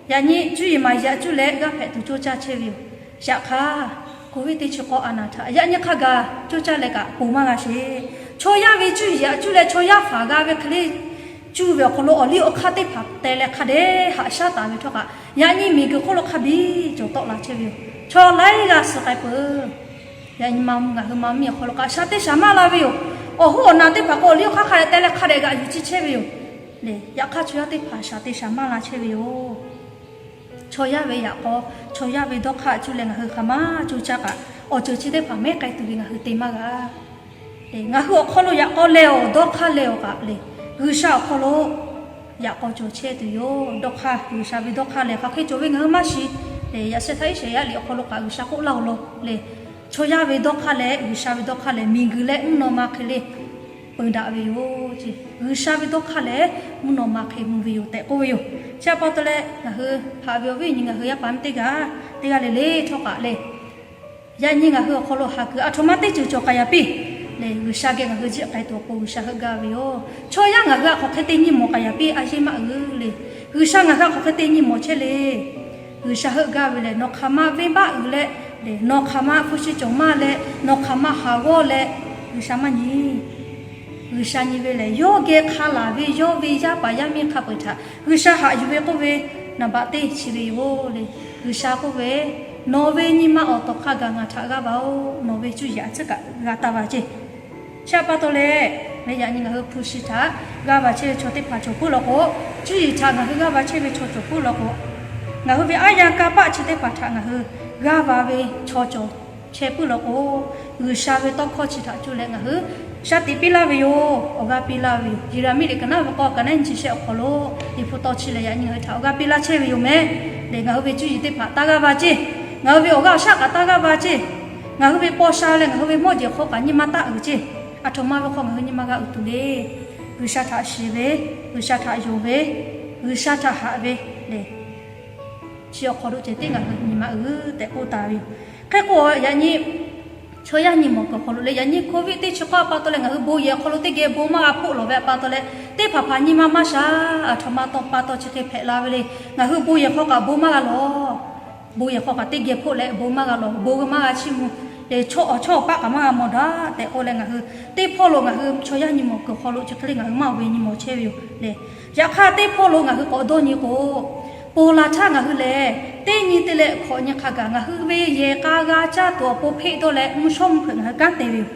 Yaꞈ nyi cuˇ yiˍ maˍ yiˍ aꞈ cuˇ leh g'aˇ hpehꞈ tuˬ coˇ caˇ chehˇ ve yoˬ. Yaꞈ hk'aˇ, COVID teˇ chi k'awˇ a naˍ htaꞈ yaꞈ nyi hk'a gaˬ coˇ caˇ leh kaꞈ ponˬ maˇ g'a sheˍ. Chaw yaˇ ve cuˇ yiˍ aꞈ cuˇ leh chaw yaˇ faˍ g'a ve hk'e le, cuˇ ve awˬ hk'aw lo awˬ liˇ awˬ hk'aˇ teˇ hpaˍ teh leh hk'a dehꞈ haꞈ shaˉ taˍ ve htawˇ kaꞈ, yaꞈ nyi miˬguiˬ hk'oˆ lo hk'a biˇ cawˬ tawˆ la chehˇ ve yoˬ. Chaw laiˉ g'aˇ suh k'ai peuˬ. Yaꞈ nyi ma ngaˬ hui ma miˇ awˬ hk'aw lo kaꞈ shaˍ te shaˍ maˇ la ve yoˬ. Awˬ hoˉ awˬ naˬ teˇ hpaˍ k'o awˬ liˇ awˬ hk'aˇ hk'a dehꞈ teh leh hk'a dehꞈ g'aꞈ yuˬ ciˇ chehˇ ve yoˬ. Le, yaꞈ hk'aˇ chaw yaˇ teˇ hpaˍ shaˍ te shaˍ maˇ la chehˇ ve yoˬ. Chaw yaˇ ve yaꞈ k'aw, chaw yaˇ ve dawˇ hk'aˇ cuˇ leh ngaˬ hui hk'aˬ ma coˇ caˇ kaꞈ, awˬ ceuˬ chi teˇ hpaˍ mehˉ k'ai tuˬ ve ngaˬ hui te maˇ g'a. Ngaˬ hui awˬ hk'aw lo yaꞈ k'aw leh awˬ dawˇ hk'aˇ leh awˬ kaꞈ le, G'uiˬsha awˬ hk'aw lo yaꞈ k'aw cawˬ chehˇ tuˬ yoˬ. Dawˇ hk'aˇ, G'uiˬsha ve dawˇ hk'aˇ lehˬ hk'aˬ hk'e cawˬ ve ngaˬ hui maˇ shiˍ. Yaꞈ sheh htaˇ Iˉsaˍreˍlaˆ liꞈ awˬ hk'aw lo kaꞈ G'uiˬsha k'oˆ laˇ-oˬ law le. Chaw yaˇ ve dawˇ hk'aˇ leh G'uiˬsha ve dawˇ hk'aˇ lehˬ miˬguiˬ leh mvuhˇ naw ma hk'e le peu daꞈ ve yoˬ. G'uiˬsha ve dawˇ hk'aˇ lehˬ mvuhˇ naw ma hk'e mvuh ve yoˬ tehꞈ k'oˆ ve yoˬ. Chi pa taw leh ngaˬ hui haꞈ ve awˬ viˉ awˬ nyi ngaˬ hui yaˇ paˍ miˇ teˇ g'aˇ, teˇ g'aˇ le le htawˇ kaꞈ le, yaꞈ nyi ngaˬ hui awˬ hk'aw lo haˍ kuiˬ aˬ htoꞈ ma teˇ ceuˬ cawˬ k'ai yaꞈ piˇ le, G'uiˬsha geh ngaˬ hui jiˆ k'ai tuˬ awˬ pon G'uiˬsha heuˆ gaˇ ve yoˬ. Chaw yaˇ ngaˬ hui htaꞈ hk'aˬ hk'e te nyi mawˬ k'ai yaꞈ piˇ a yeˇ maˇ uiˍ le. G'uiˬsha ngaˬ hui htaꞈ hk'aˬ hk'e te nyi mawˬ chehˇ le. G'uiˬsha heuˆ gaˇ ve lehˬ, nawˬ hk'aˬ ma venˇbaˆ uiˍ leh Nawˬ hk'aˬ ma hpu shi cawˬ maˇ leh, nawˬ hk'aˬ ma haˍ g'awˇ leh, G'uiˬsha maˇ nyi. G'uiˬsha nyi ve lehˬ, yawˇ geh hk'a laˬ ve yawˇ ve yaˇ paˍ yaˇ miˇ hk'a peu-eˬ htaꞈ G'uiˬsha haꞈ yuˬ ve k'oˆ ve, naˍ baꞈ teˇ chi ve yoˬ le. G'uiˬsha k'oˆ ve, Nawˬ ve nyi ma awˬ tawˍ hk'a gaˬ ngaˬ htaꞈ g'aˇ va-oˬ. Nawˬ ve cuˇ yiˍ a tcuhˉ kaꞈ g'a taˇ va ceˇ. Chi htaꞈ pa taw leh, yaꞈ nyi ngaˬ hui hpu shi htaꞈ g'aˇ va chehˇ ve chaw teˇ hpaˍ cawˬ puiˉ law k'o, cuˇ yiˍ htaꞈ ngaˬ hui g'aˇ va chehˇ ve chaw cawˬ puiˉ law k'o, ngaˬ hui ve aˉ yanˇ kanˇ paˆ chi teˇ hpaˍ htaꞈ ngaˬ hui g'aˇ va ve chaw cawˬ chehˇ puiˉ law k'o, G'uiˬsha ve tawˇ hkawˇ chi htaꞈ cuˇ leh ngaˬ hui shaˉ tiꞈ piˇ laˇ ve yoˬ. Awˬ g'aˇ piˇ laˇ ve yoˬ. Yeˍraˍmiˆ liꞈ ka naˉ ve k'aw ka naˉ nyi chi shehˆ awˬ hk'aw lo, Liꞈ hpu tawˇ chi lehˬ, yaꞈ nyi ngaˬ hui htaꞈ awˬ g'aˇ piˇ laˇ chehˇ ve yoˬ mehˍ. Lehˬ, ngaˬ hui ve cuˇ yiˍ teˇ hpaˍ taˇ g'aˇ va ceˇ. Ngaˬ hui ve awˬ g'aˇ awˬ shaˉ kaꞈ taˇ g'aˇ va ceˇ. Ngaˬ hui ve paw sha leh ngaˬ hui ve mawˇ jeˬ hk'aw kaꞈ nyi ma taˇ uiˍ ceˇ. Aˬ htoꞈ ma ve hk'aw ngaˬ hui nyi ma g'a uiˍ tuˬ le. G'uiˬsha htaꞈ shiˍ ve, G'uiˬsha htaꞈ yonˍ ve, G'uiˬsha htaꞈ haꞈ ve lehˬ, chi awˬ hk'aw lo ceh tiˉ ngaˬ hui nyi ma uiˍ tehꞈ k'oˆ taˍ ve yoˬ. Hk'e k'o, yaꞈ nyi chaw yaˇ nyi mawˬ kuiˬ awˬ hk'aw lo leh, yaꞈ nyi Covid teˇ chi k'awˇ a pa taw leh ngaˬ hui bon yehˬ awˬ hk'aw lo teˇ geh bon maˇ g'a hpoˆ lawˬ ve a pa taw leh, teˇ hpaˍ hpaˍ nyi ma maˇ sha. Aˬ htoꞈ ma tawˇ pa taw chi hk'e hpehꞈ la ve le. Ngaˬ hui bon yehˬ hk'aw kaꞈ bon maˇ g'a lawˬ. Bon yehˬ hk'aw kaꞈ teˇ geh hpoˆ leh bon maˇ g'a lawˬ, bon maˇ g'a chiˇ mvuh. Lehˬ, chaw awˬ chawˇ awˬ paˆ kaꞈ maˇ g'a mawˬ daꞈ tehꞈ k'oˆ leh, ngaˬ hui teˇ hpawˇ lo ngaˬ hui chaw yaˇ nyi mawˬ kuiˬ awˬ hk'aw lo chi hk'e le ngaˬ hui maˇ ve nyi mawˬ chehˇ ve yoˬ lehˬ. Yaꞈ hk'aˇ, teˇ hpawˇ lo ngaˬ hui k'awꞈ dawˇ nyi k'o, ponˬ laˬ htaˇ ngaˬ hui lehˬ, teˇ nyi te leh hkawꞈ nyi hk'a gaˬ ngaˬ hui ve yehˬ k'a g'a caˇ tuˬ awˬ pon hpeˆ dawˇ leh mvuhˇ shawˉ mvuhˇ hpeuꞈ ngaˬ hui kanˉ te ve yoˬ.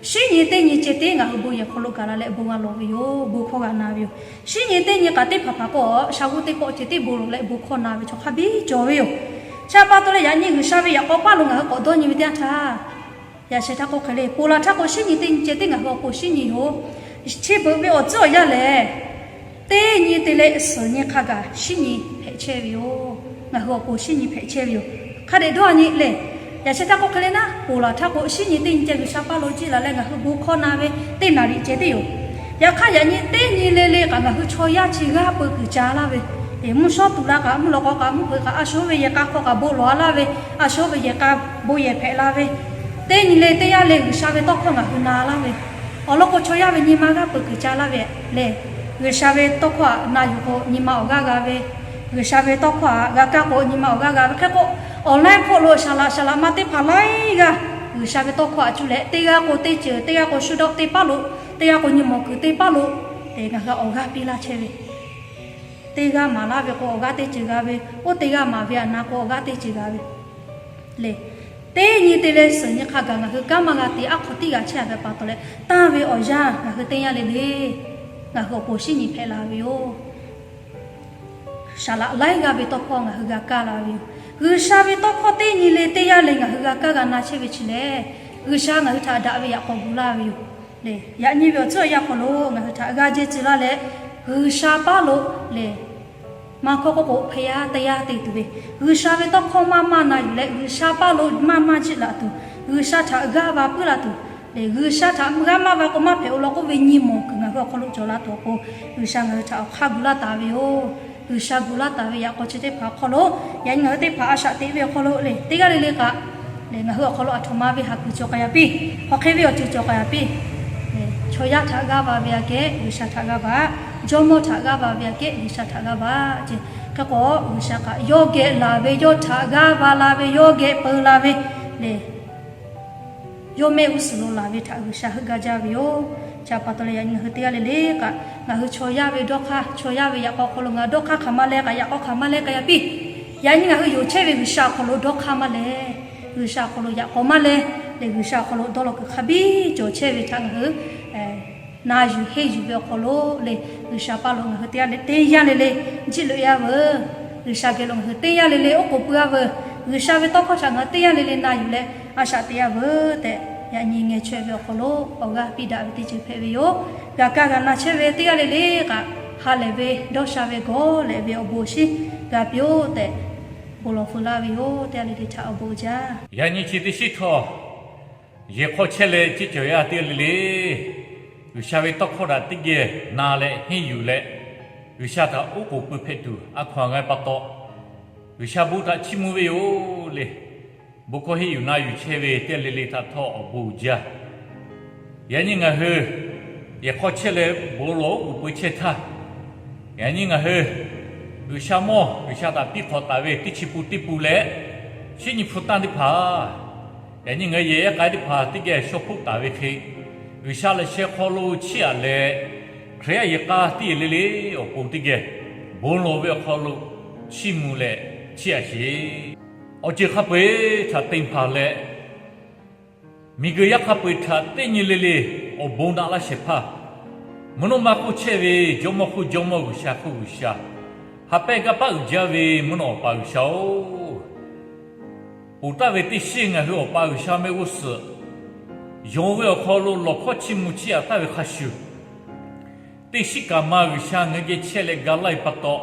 Shinˉ nyi teˇ nyi ceh tiˉ ngaˬ hui bon yehˬ hk'aw lo gaˬ la leh bon g'a lawˬ ve yoˬ. Bon hkawˇ g'a na ve yoˬ. Shinˉ nyi teˇ nyi kaꞈ teˇ hpaˍ hpaˍ k'o, sha g'uˇ teˇ pawˆ ceh tiˉ bon lawˬ leh bon hkawˇ na ve chaw hk'a biˇ cawˬ ve yoˬ. Chi htaꞈ pa taw leh, yaꞈ nyi G'uiˬsha ve yaꞈ k'aw paˇ lo ngaˬ hui k'awꞈ dawˇ nyi ve teˇ yanˇ htaˇ, yaꞈ sheh htaˇ k'oˆ hk'e le, ponˬ laˬ htaˇ k'o shinˉ nyi teˇ nyi ceh tiˉ ngaˬ hui awˬ pon shinˉ nyi yoˬ. Chi beuꞈ ve awˬ tcuhˉ awˬ yanˇ lehˬ, teˇ nyi te leh suhˍ nyi hk'a gaˬ shinˉ nyi hpehꞈ chehˇ ve yoˬ. Ngaˬ hui awˬ pon shinˉ nyi hpehꞈ chehˇ ve yoˬ. Hk'a dehꞈ dawˇ nyi le. Yaꞈ sheh htaˇ k'oˆ hk'e le naˉ, ponˬ laˬ htaˇ k'o shinˉ nyi teˇ nyi ceh G'uiˬsha paˇ lo jiˇ laˬ leh ngaˬ hui bon hkawˇ na ve teˇ naˍ riˍ ceh tiˉ yoˬ. Yaꞈ hk'aˇ, yaꞈ nyi teˇ nyi le le kaꞈ ngaˬ hui chaw yaˇ chi g'aˇ peu kuiˬ ca laˇ ve, mvuhˇ shawˉ tuˬ la kaꞈ, mvuhˇ lawꞈ k'aw kaꞈ, mvuhˇ hpeuꞈ kaꞈ, a sho ve yehˬ k'a hk'aw kaꞈ bon lawˬ a laˇ ve, a sho ve yehˬ k'a bon yehˬ hpehꞈ la ve, teˇ nyi le teˇ yanˇ le G'uiˬsha ve tawˇ hkawˇ ngaˬ hui na laˇ ve, awˬ lawn k'o chaw yaˇ ve nyi ma g'aˇ peu kuiˬ ca laˇ ve lehˬ, G'uiˬsha ve tawˇ hkawˇ htaꞈ na yuˬ k'o nyi ma awˬ g'aˇ g'a ve, G'uiˬsha ve tawˇ hkawˇ htaꞈ g'a kaˇ k'o nyi ma awˬ g'aˇ g'a ve. Hk'e k'o, online hk'oˆ lo saˍ laꞈ saˍ laꞈ ma teˇ hpaˍ laiˉ g'aˇ G'uiˬsha ve tawˇ hkawˇ htaꞈ cuˇ leh, teˇ g'aˇ k'o teˇ ceuˬ, teˇ g'aˇ k'o shu dawˆ teˇ paˉ lo, teˇ g'aˇ k'o nyi mawˬ kuiˬ teˇ paˉ lo, te ngaˬ hui awˬ g'aˇ piˇ laˇ chehˇ ve, teˇ g'aˇ maˍ laˇ ve k'o awˬ g'aˇ teˇ ceuˬ g'a ve, oˇ teˇ g'aˇ maˍ ve aˬ na k'o awˬ g'aˇ teˇ ceuˬ g'a ve lehˬ, teˇ nyi te leh suhˍ nyi hk'a gaˬ ngaˬ hui kanˉ maˇ g'a te aˉ hk'aw tiˉ g'a chehˇ a ve pa taw leh, tanˇ ve awˬ yanˇ ngaˬ hui teˇ yanˇ le le ngaˬ hui awˬ pon shinˉ nyi hpehꞈ la ve yoˬ. Saˍ laꞈ laiˉ g'aˇ ve tawˇ hkawˇ ngaˬ hui g'a kaˇ la ve yoˬ. G'uiˬsha ve tawˇ hkawˇ teˇ nyi le teˇ yanˇ le ngaˬ hui g'a kaˇ g'a na chehˇ ve chi lehˬ, G'uiˬsha ngaˬ hui htaꞈ daꞈ ve yaꞈ k'aw gu laˇ ve yoˬ. Lehˬ, yaꞈ nyi ve awˬ tcuhˉ awˬ yanˇ hk'aw lo ngaˬ hui htaꞈ g'a jehˇ tcuh laˇ leh, G'uiˬsha paˇ lo lehˬ, maˇ hkawˇ k'oˆ k'o hpeh yaˇ teˇ yanˇ te tuˬ ve, G'uiˬsha ve tawˇ hkawˇ maˇ maˇ na yuˬ leh G'uiˬsha paˇ lo maˇ maˇ jiˆ laꞈ tuˬ, G'uiˬsha htaꞈ g'aˇ va puiˉ laˇ tuˬ lehˬ, G'uiˬsha htaꞈ g'aˇ maˇ va k'o maˇ hpehꞈ-o law k'oˆ ve nyi mawˬ kuiˬ ngaˬ hui awˬ hk'aw lo cawˬ la tuˬ awˬ pon, G'uiˬsha ngaˬ hui htaꞈ awˬ hk'aˇ gu laˇ taˍ ve yoˬ. G'uiˬsha gu laˇ taˍ ve yaꞈ k'aw chi teˇ hpaˍ awˬ hk'aw lo, yaꞈ nyi ngaˬ hui teˇ hpaˍ a shaꞈ teꞈ ve awˬ hk'aw lo lehˬ, teˇ g'aˇ le le kaꞈ lehˬ, ngaˬ hui awˬ hk'aw lo aˬ htoꞈ ma ve haˍ kuiˬ cawˬ k'ai yaꞈ piˇ, hk'aˬ hk'e ve awˬ ceuˬ cawˬ k'ai yaꞈ piˇ. Chaw yaˇ htaꞈ g'aˇ va ve aꞈ kehˉ G'uiˬsha htaꞈ g'aˇ va, jawˇmawˇ htaꞈ g'aˇ va ve aꞈ kehˉ G'uiˬsha htaꞈ g'aˇ va ce. Hk'e k'o, G'uiˬsha kaꞈ yawˇ geh laˬ ve, yawˇ htaꞈ g'aˇ va la ve, yawˇ geh peu la ve lehˬ, yawˇ mehˆ g'uˇ suhˍ lo laˬ ve htaꞈ G'uiˬsha heuˆ gaˇ jaˇ ve yoˬ. Chi pa taw leh, yaꞈ nyi ngaˬ hui teˇ g'aˇ le le kaꞈ, ngaˬ hui chaw yaˇ ve dawˇ hk'aˇ, chaw yaˇ ve yaꞈ k'aw hk'aw lo ngaˬ hui dawˇ hk'aˇ hk'aˬ ma leh kaꞈ, yaꞈ k'aw hk'aˬ ma leh k'ai yaꞈ piˇ. Yaꞈ nyi ngaˬ hui yoˬ chehˇ ve G'uiˬsha awˬ hk'aw lo dawˇ hk'aˇ maˇ leh, G'uiˬsha awˬ hk'aw lo yaꞈ k'aw maˇ leh, lehˬ G'uiˬsha awˬ hk'aw lo dawˇ law kuiˬ hk'a biˇ cawˬ chehˇ ve htaꞈ ngaˬ hui na yuˬ henˇ yuˬ ve awˬ hk'aw lo lehˬ, G'uiˬsha paˇ lo ngaˬ hui teˇ g'aˇ le teˇ yanˇ le le jiˆ loꞈ-e a veuˬ. G'uiˬsha geh lo ngaˬ hui teˇ yanˇ le le oˉ k'oˍ pui a veuˬ. G'uiˬsha ve tawˇ hkawˇ htaꞈ ngaˬ hui teˇ yanˇ le le na yuˬ leh a shaꞈ teꞈ a veuˬ tehꞈ, yaꞈ nyi ngeh chaweh ve awˬ hk'aw lo awˬ g'aˇ piˇ daꞈ ve teˇ ceuˬ hpehꞈ ve yoˬ. G'a kaˇ g'a na chehˇ ve teˇ g'aˇ le le kaꞈ, ha lehˬ ve dawˇ sha ve gawˇ lehˬ ve awˬ bon awˬ shinˉ g'a piˇ-oˆ tehꞈ, bon lawˬ feu laˇ ve yoˬ. Teˇ g'aˇ le le htaꞈ awˬ bon jaˇ. Yaꞈ nyi chi teˇ shiˉ htawˇ, yehˬ hk'aw chehˇ leh ceˇ cawˬ yaˇ teˇ g'aˇ le le, G'uiˬsha ve tawˇ hkawˇ htaꞈ teˇ geh na leh henˇ yuˬ leh, G'uiˬsha htaꞈ oˉ k'oˍ pui hpehꞈ tuˬ a hkaw-anˬ g'a pa taw, G'uiˬsha bon htaꞈ chiˇ mvuh ve yoˬ le. Bon hkawˇ henˇ yuˬ na yuˬ chehˇ ve teˇ g'aˇ le le htaꞈ htawˇ awˬ bon uiˍ jaˇ. Yaꞈ nyi ngaˬ hui yehˬ hk'aw chehˇ leh bon lawˬ oˉ k'oˍ pui chehˇ htaˇ, yaꞈ nyi ngaˬ hui G'uiˬsha mawˇ G'uiˬsha htaꞈ piˇ hk'awꞈ taˍ ve teˇ chi pun teˇ pun leh, Chi nyi hpu tanˇ teˇ hpaˍ, yaꞈ nyi ngaˬ hui yehˬ yaˇ k'ai teˇ hpaˍ teˇ geh shaw hpoˆ taˍ ve hk'e, G'uiˬsha lehˬ sheh hk'aw lo chiˇ aꞈ leh, Hkriꞈ yaˇ yehˬ k'a teˇ yehˬ le le awˬ pon teˇ geh bon lawˬ ve awˬ hk'aw lo chiˇ mvuh leh chiˇ aꞈ sheˍ. Awˬ ceuˬ hk'a peu-eˬ htaꞈ te hpanˍ leh, miˬguiˬ yaˇ hk'a peu-eˬ htaꞈ teˇ nyi le le awˬ bon naꞈ laˇ shehˍ hpaˇ, mvuhˇ naw ma hk'oˆ chehˇ ve Jawˇmawˇ hk'oˆ Jawˇmawˇ, G'uiˬsha hk'oˆ G'uiˬsha, ha pehˇ kanˇ paˆ uiˍ jaˇ ve mvuhˇ naw Awˬ pa G'uiˬsha-oˬ, ponˬ taˍ ve teˇ shinˉ ngaˬ hui Awˬ pa G'uiˬsha mehˆ g'uˇ suhˍ yonˍ ve awˬ hk'aw lo lawˬ hkawˇ chiˇ mvuh chiˇ aꞈ taˍ ve hk'a shuˍ, teˇ shinˉ kaꞈ ma G'uiˬsha ngaˬ hui geh chehˇ leh ga laˇ ve pa taw,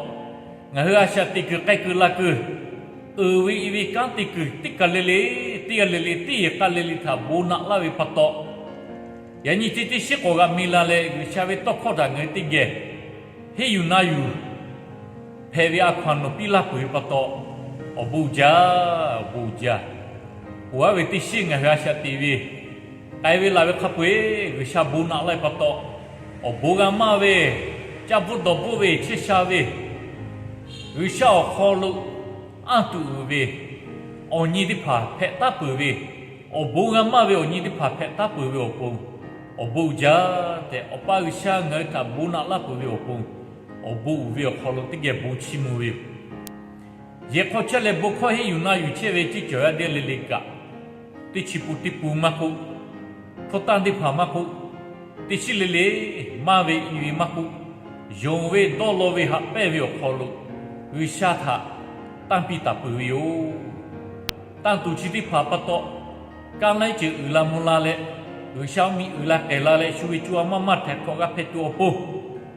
ngaˬ hui a shaꞈ teꞈ kuiˬ k'ai kuiˬ la kuiˬ, uiˍ ve i ve kanˉ te kuiˬ teˇ kaˬ le le, teˇ g'aˇ le le, teˇ yehˬ k'a le le htaꞈ bon naꞈ laˇ ve pa taw, yaꞈ nyi teˇ teˇ shinˉ k'awꞈ g'a mi la leh G'uiˬsha ve tawˇ hkawˇ htaꞈ ngaˬ hui teˇ geh henˇ yuˬ na yuˬ hpehꞈ ve a hkaw-anˬ nawˬ piˇ laˇ peuˬ ve pa taw, awˬ bon uiˍ jaˇ, awˬ bon uiˍ jaˇ. Ponˬ aˉ ve teˇ shinˉ ngaˬ hui a shaꞈ teꞈ ve k'ai ve laˬ ve hk'a peu-eˬ G'uiˬsha bon naꞈ laˇ ve pa taw, awˬ bon g'a maˇ ve, caˇ bvuhˆ dawˬ bvuhˆ ve, chehˇ sha ve, G'uiˬsha awˬ hk'aw lo anˇ tuꞈ uiˍ ve awˬ nyi teˇ hpaˍ hpehꞈ taˉ peuˬ ve, awˬ bon g'a maˇ ve awˬ nyi teˇ hpaˍ hpehꞈ taˉ peuˬ ve awˬ pon, awˬ bon uiˍ jaˇ tehꞈ Awˬ pa G'uiˬsha ngaˬ hui htaꞈ bon naꞈ laˇ peuˬ ve awˬ pon, awˬ bon uiˍ ve awˬ hk'aw lo teˇ geh bon chiˇ mvuh ve yoˬ. Yehˬ hk'aw chehˇ leh bon hkawˇ henˇ yuˬ na yuˬ chehˇ ve ceˇ cawˬ yaˇ teˇ g'aˇ le le kaꞈ, teˇ chi pun teˇ pun maˇ k'oˆ, hpu tanˇ teˇ hpaˍ maˇ k'oˆ, teˇ shinˉ le le maˇ ve i ve maˇ k'oˆ, yonˍ ve dawˇ law ve haꞈ pehnˇ ve awˬ hk'aw lo G'uiˬsha htaꞈ tanˇ piˇ taˍ peuˬ ve yoˬ. Tanˇ tuˬ chi teˇ hpaˍ pa taw, kaˇ laiˉ ceuˬ uiˍ la mvuh la leh, G'uiˬsha mvuhˇmiˬ uiˍ la k'ehˬ la leh shu ve co a maˇ maˇ htaiˍ hk'awꞈ g'a hpehꞈ tuˬ awˬ pon,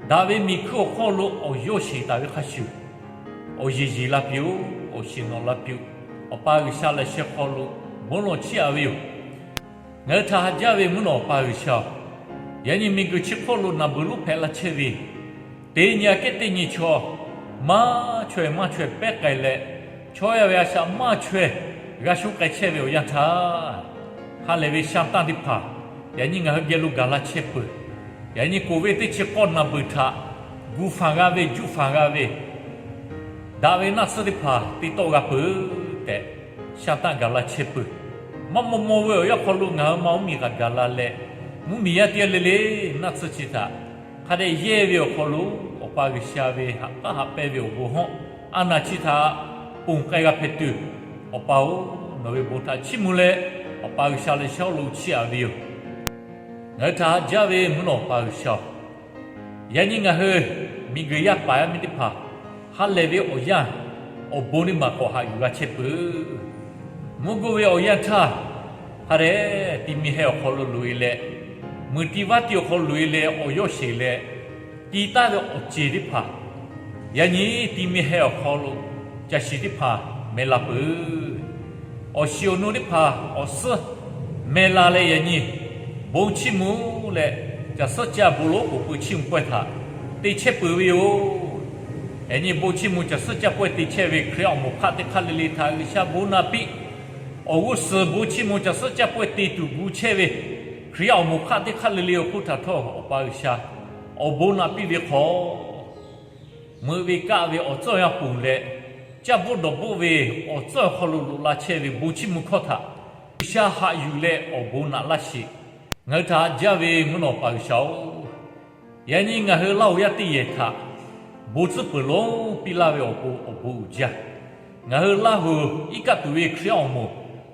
daꞈ ve miˬ hkuiˇ awˬ hk'aw lo awˬ yawˇ sheˍ taˍ ve hk'a shuˍ, awˬ yeˬ yeˬ la piˇ-oˆ, awˬ shiˍ nawꞈ la piˇ-oˆ. Awˬ pa G'uiˬsha lehˬ sheh hk'aw lo bon lawˬ chiˇ aꞈ ve yoˬ. Ngaˬ hui htaꞈ haꞈ jaˇ ve mvuhˇ naw Awˬ pa G'uiˬsha-oˬ, yaꞈ nyi miˬguiˬ chi hk'oˆ lo naˬ beuˬ lonˉ hpehꞈ la chehˇ ve, teˇ nyi aꞈ kehˉ teˇ nyi chaw, maˇ chaweh maˇ chaweh pehˉ k'ai leh, chaw yaˇ ve a shaꞈ maˇ chaweh g'a shuˉ k'ai chehˇ ve awˬ yanˇ htaˇ, ha lehˬ ve sha tanˇ teˇ hpaˍ yaꞈ nyi ngaˬ hui geh lo gaˬ la chehˇ peuˬ. Yaꞈ nyi k'oˍ ve teˇ chi k'awˇ naˬ beuˬ htaꞈ gu fanˬ g'a ve, juˆ fanˬ g'a ve, daꞈ ve naˆ tsuhˇ teˇ hpaˍ te tawˆ g'a peuˬ tehꞈ, sha tanˇ gaˬ la chehˇ peuˬ. Maˇ maw maw ve awˬ yanˇ hk'aw lo ngaˬ hui ma mvuhˇmiˬ k'aꞈ gaˬ la leh, mvuhˇmiˬ yaˇ teˇ g'aˇ le le naˆ tsuhˇ chi htaꞈ hk'a dehꞈ yehˇ ve awˬ hk'aw lo, Awˬ pa G'uiˬsha ve haꞈ k'aˉ haꞈ pehnˇ ve awˬ bon hawˉ, a naˬ chi htaꞈ ponˬ k'ai g'a hpehꞈ tuˬ, Awˬ pa-oˬ, nawˬ ve bon htaꞈ chiˇ mvuh leh, Awˬ pa G'uiˬsha lehˬ shawˉ lo chiˇ aꞈ ve yoˬ. Ngaˬ hui htaꞈ haꞈ jaˇ ve mvuhˇ naw Awˬ pa G'uiˬsha-oˬ, yaꞈ nyi ngaˬ hui miˬguiˬ yaˇ paˍ yaˇ miˇ teˇ hpaˍ ha lehˬ ve awˬ yanˇ, awˬ bon teˇ maˬ k'awꞈ haꞈ yuˬ g'a chehˇ peuˬ. Mvuhˇ g'uˇ ve awˬ yanˇ htaˇ, hk'a dehꞈ ti mi heh awˬ hk'aw lo loꞈ-e leh, meuꞈ ti vaˇ ti awˬ hk'aw lo loꞈ-e leh awˬ yawˇ sheˍ leh, ti taˍ ve awˬ ceˬ teˇ hpaˍ, yaꞈ nyi ti mi heh awˬ hk'aw lo caˬ shiˍ teˇ hpaˍ meh la peuˬ. Awˬ shiˍ awˬ nu teˇ hpaˍ awˬ suhˉ meh la leh yaꞈ nyi bon chiˇ mvuh leh, caˬ suhˉ caˇ bon lonˉ k'oˍ pui chiˇ mvuh pawehˇ htaꞈ te chehˇ peuˬ ve yoˬ. Yaꞈ nyi bon chiˇ mvuh caˬ suhˉ caˇ pawehˇ te chehˇ ve Hkriꞈ awˬ moˍ hk'aˆ teˇ hk'aˇ le le htaꞈ G'uiˬsha bon naꞈ piˇ. Awˬ g'uˇ suhˍ bon chiˇ mvuh caˬ suhˉ caˇ pawehˇ te tuˬ gu chehˇ ve Hkriꞈ awˬ moˍ hk'aˆ teˇ hk'aˇ le le awˬ hk'oˆ htaꞈ htawˇ Awˬ pa G'uiˬsha awˬ bon naꞈ piˇ ve hk'aw, meuꞈ ve kaˆ ve awˬ tcuhˇ awˬ yanˇ ponˬ leh, caˇ bvuhˆ dawˬ bvuhˆ ve awˬ tcuhˇ awˬ hk'aw lo loꞈ la chehˇ ve bon chiˇ mvuh hkawˇ htaꞈ G'uiˬsha haꞈ yuˬ leh awˬ bon naꞈ laˇ sheˍ. Ngaˬ hui htaꞈ haꞈ jaˇ ve mvuhˇ naw Awˬ pa G'uiˬsha-oˬ, yaꞈ nyi ngaˬ hui Laˇ huˍ yaˇ teˇ yehˬ htaꞈ bon tcuhˉ peuˬ lonˉ piˇ laˇ ve awˬ pon awˬ bon uiˍ jaˇ. Ngaˬ hui Laˇ huˍ iˉ kaˆ tuˬ ve Hkriꞈ awˬ moˍ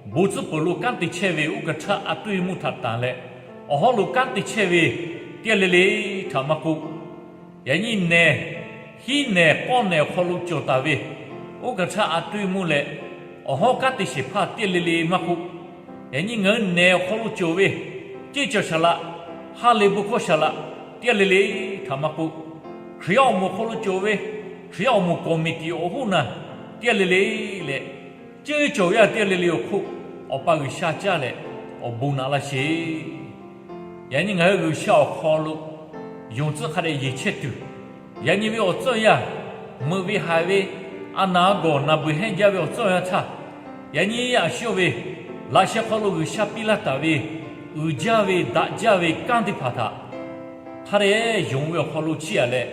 bon tcuhˉ peuˬ lo kanˉ te chehˇ ve oˇ kaˬ htaˇ a tuˇ mvuhˇ htaꞈ tanˬ leh, awˬ hawˉ lo kanˉ te chehˇ ve teˇ g'aˇ le le htaꞈ maˇ k'oˆ, yaꞈ nyi nehˬ, hiˉ nehˬ k'awˇ nehˬ awˬ hk'aw lo cawˬ taˍ ve oˇ kaˬ htaˇ a tuˇ mvuhˇ leh, awˬ hawˉ kanˉ te shehˍ hpaˇ teˇ g'aˇ le le maˇ k'oˆ, yaꞈ nyi ngaˬ hui nehˬ awˬ hk'aw lo cawˬ ve ceˇ cawˬ shaˍ laꞈ, ha lehˬ bon hkawˇ shaˍ laꞈ teˇ g'aˇ le le htaꞈ maˇ k'oˆ, Hkriꞈ awˬ moˍ hk'aw lo cawˬ ve Hkriꞈ awˬ moˍ kawˍ miˬ tiˍ awˬ hoˉ na teˇ g'aˇ le le leh, ceˇ cawˬ yaˇ teˇ g'aˇ le le awˬ hk'oˆ Awˬ pa G'uiˬsha caˇ leh awˬ bon naꞈ laˇ sheˍ. Yaꞈ nyi ngaˬ hui G'uiˬsha awˬ hk'aw lo yonˍ tcuhˉ hk'a dehꞈ yeˬ chehˇ tuˬ, yaꞈ nyi ve awˬ tcuhˇ yanˇ, meuꞈ ve haiˬ ve, a naˍ gawˬ naˬ beuˬ hehnˇ jaˇ ve awˬ tcuhˇ yanˇ htaˇ, yaꞈ nyi a shu ve laꞈ sheh hk'aw lo G'uiˬsha piˇ laˇ taˍ ve uiˍ jaˇ ve daꞈ jaˇ ve kanˉ teˇ hpaˍ htaꞈ hk'a dehꞈ yonˍ ve awˬ hk'aw lo chiˇ aꞈ leh,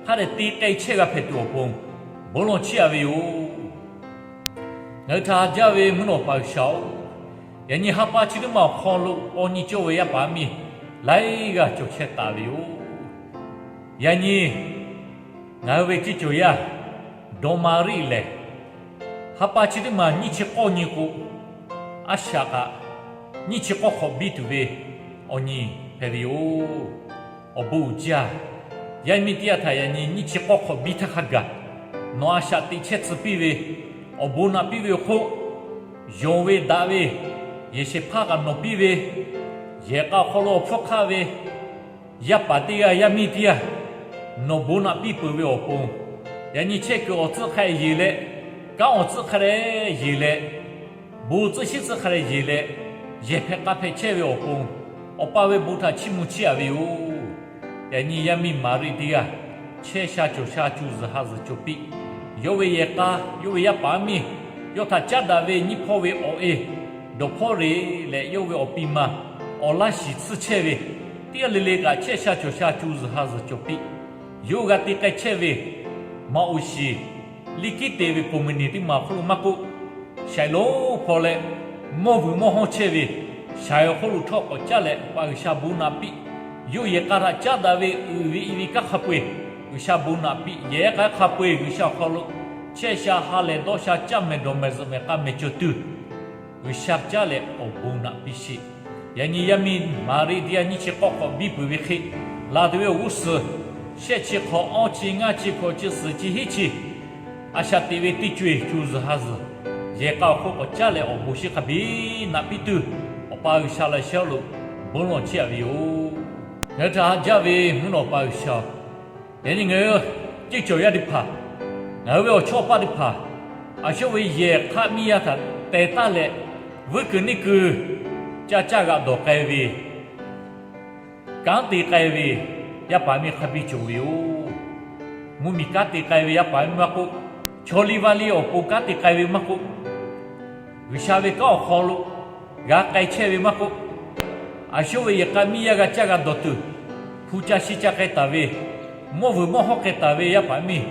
hk'a dehꞈ te k'ai chehˇ g'a hpehꞈ tuˬ awˬ pon bon lawˬ chiˇ aꞈ ve yoˬ. Ngaˬ hui htaꞈ haꞈ jaˇ ve mvuhˇ naw pa G'uiˬsha-oˬ, yaꞈ nyi ha pa chi teˇ maˬ awˬ hk'aw lo paw nyi cawˇ ve yaˇ paˍ yaˇ miˇ laiˉ g'aˇ cawˬ chehˇ taˍ ve yoˬ. Yaꞈ nyi ngaˬ hui ve ceˇ cawˬ yaˇ Dawˇ Maˍriˆ lehˬ, ha pa chi teˇ maˬ nyiˇ chi k'awˇ nyi k'o, a shaꞈ kaꞈ nyiˇ chi k'awˇ hk'awꞈ biˇ tuˬ ve awˬ nyi hpehꞈ ve yoˬ. Awˬ bon uiˍ jaˇ. Yaˇ miˇ teˇ g'aˇ htaꞈ yaꞈ nyi nyiˇ chi k'awˇ hk'awꞈ biˇ htaˇ hk'a gaˬ nawˬ a shaꞈ teꞈ chehˇ tcuh piˇ ve, awˬ bon naꞈ piˇ ve awˬ hk'oˆ, yonˍ ve daꞈ ve yehˬ shehˍ hpaˇ kaꞈ nawˬ piˇ ve, yehˬ k'a awˬ hk'aw lo awˬ hpfuhˇ hk'aˆ ve yaˇ paˍ teˇ g'aˇ yaˇ miˇ teˇ g'aˇ nawˬ bon naꞈ piˇ peuˬ ve awˬ pon, yaꞈ nyi chehˇ kuiˬ awˬ tcuhˉ hk'a dehꞈ yeˬ leh, kanˉ awˬ tcuhˉ hk'a dehꞈ yeˬ leh, bon tcuhˇ shiˉ tcuhˇ hk'a dehꞈ yeˬ leh, yehˬ hpehꞈ k'a hpehꞈ chehˇ ve awˬ pon, Awˬ pa ve bon htaꞈ chiˇ mvuh chiˇ aꞈ ve yoˬ. Yaꞈ nyi yaˇ miˇ Maˍriˆ teˇ g'aˇ chehˇ sha cawˬ sha, co zuhˬ ha zuhˬ cawˬ piˇ. Yawˇ ve yehˬ k'a, yawˇ ve yaˇ paˍ yaˇ miˇ, yawˇ htaꞈ caˉ daꞈ ve nyiˇ hpawˇ ve awˬ e dawˬ hpawˇ reˬ leh, yawˇ ve awˬ pi ma awˬ laˇ shiˍ tsuhˇ chehˇ ve, teˇ g'aˇ le le kaꞈ chehˇ sha cawˬ sha, co zuhˬ ha zuhˬ cawˬ piˇ. Yawˇ g'a te k'ai chehˇ ve maꞈ oˍ shiˍ liˇ kiˉ te ve company teˇ maˬ awˬ hk'oˆ lo maˇ k'oˆ, shaiˍ lonˉ hpaw leh mawˇ vuiˬ mawˇ hawˇ chehˇ ve shaiˍ awˬ hk'oˆ lo htawˇ k'awꞈ caˉ leh, Awˬ pa G'uiˬsha bon naꞈ piˇ. Yawˇ yehˬ k'a htaꞈ caˉ daꞈ ve uiˍ ve i ve kanˉ hk'a peu-eˬ G'uiˬsha bon naꞈ piˇ. Yehˬ k'a hk'a peu-eˬ G'uiˬsha awˬ hk'aw lo chehˇ sha ha lehˬ dawˇ sha caˇ mehˍ dawˬ mehˍ zuhꞈ mehˍ k'a mehˍ cawˬ tuˬ, G'uiˬsha caˉ leh awˬ bon naꞈ piˇ sheˍ. Yaꞈ nyi yaˇ miˇ Maˍriˆ teˇ g'aˇ nyiˇ chi k'awˇ hk'awꞈ biˇ peuˬ ve hk'e, la tuˬ ve awˬ g'uˇ suhˍ shehˆ chi hk'awꞈ awˇ chi ngaˇ chi hkawꞈ chi suhˍ chi hiˉ chi a shaꞈ teꞈ ve teˇ co-eˬ, co zuhˬ ha zuhˬ yehˬ k'a awˬ hk'oˆ k'awꞈ caˉ leh awˬ bon shiˉ hk'a biˇ naꞈ piˇ tuˬ, Awˬ pa G'uiˬsha laꞈ sheh lo bon lawˬ chiˇ aꞈ ve yoˬ. Ngaˬ hui htaꞈ haꞈ jaˇ ve mvuhˇ naw pa G'uiˬsha-oˬ, yaꞈ nyi ngaˬ hui ceˇ cawˬ yaˇ teˇ hpaˍ, ngaˬ hui ve awˬ chawˇ paˆ teˇ hpaˍ, a shuˉ ve yehˬ hk'aˆ miˇ yaˇ htaꞈ teh taˉ leh, vuiˇ kuiˬ neˇ kuiˬ caˇ caˇ g'aꞈ dawˬ k'ai ve, kanˉ te k'ai ve yaˇ paˍ miˇ hk'a biˇ cawˬ ve yoˬ. Mvuhˇmiˬ kanˉ te k'ai ve yaˇ paˍ miˇ maˇ k'oˆ, chaw liˇ vaˇ liˇ awˬ pon kanˉ te k'ai ve maˇ k'oˆ, G'uiˬsha ve kanˉ awˬ hk'aw lo g'a k'ai chehˇ ve maˇ k'oˆ, a shuˉ ve yehˬ k'a miˇ yaˇ g'a caˇ g'a dawˬ tuˬ, hpu ca shi ca k'ai taˍ ve, mawˇ vuiˬ mawˇ hawˇ k'ai taˍ ve yaˇ paˍ miˇ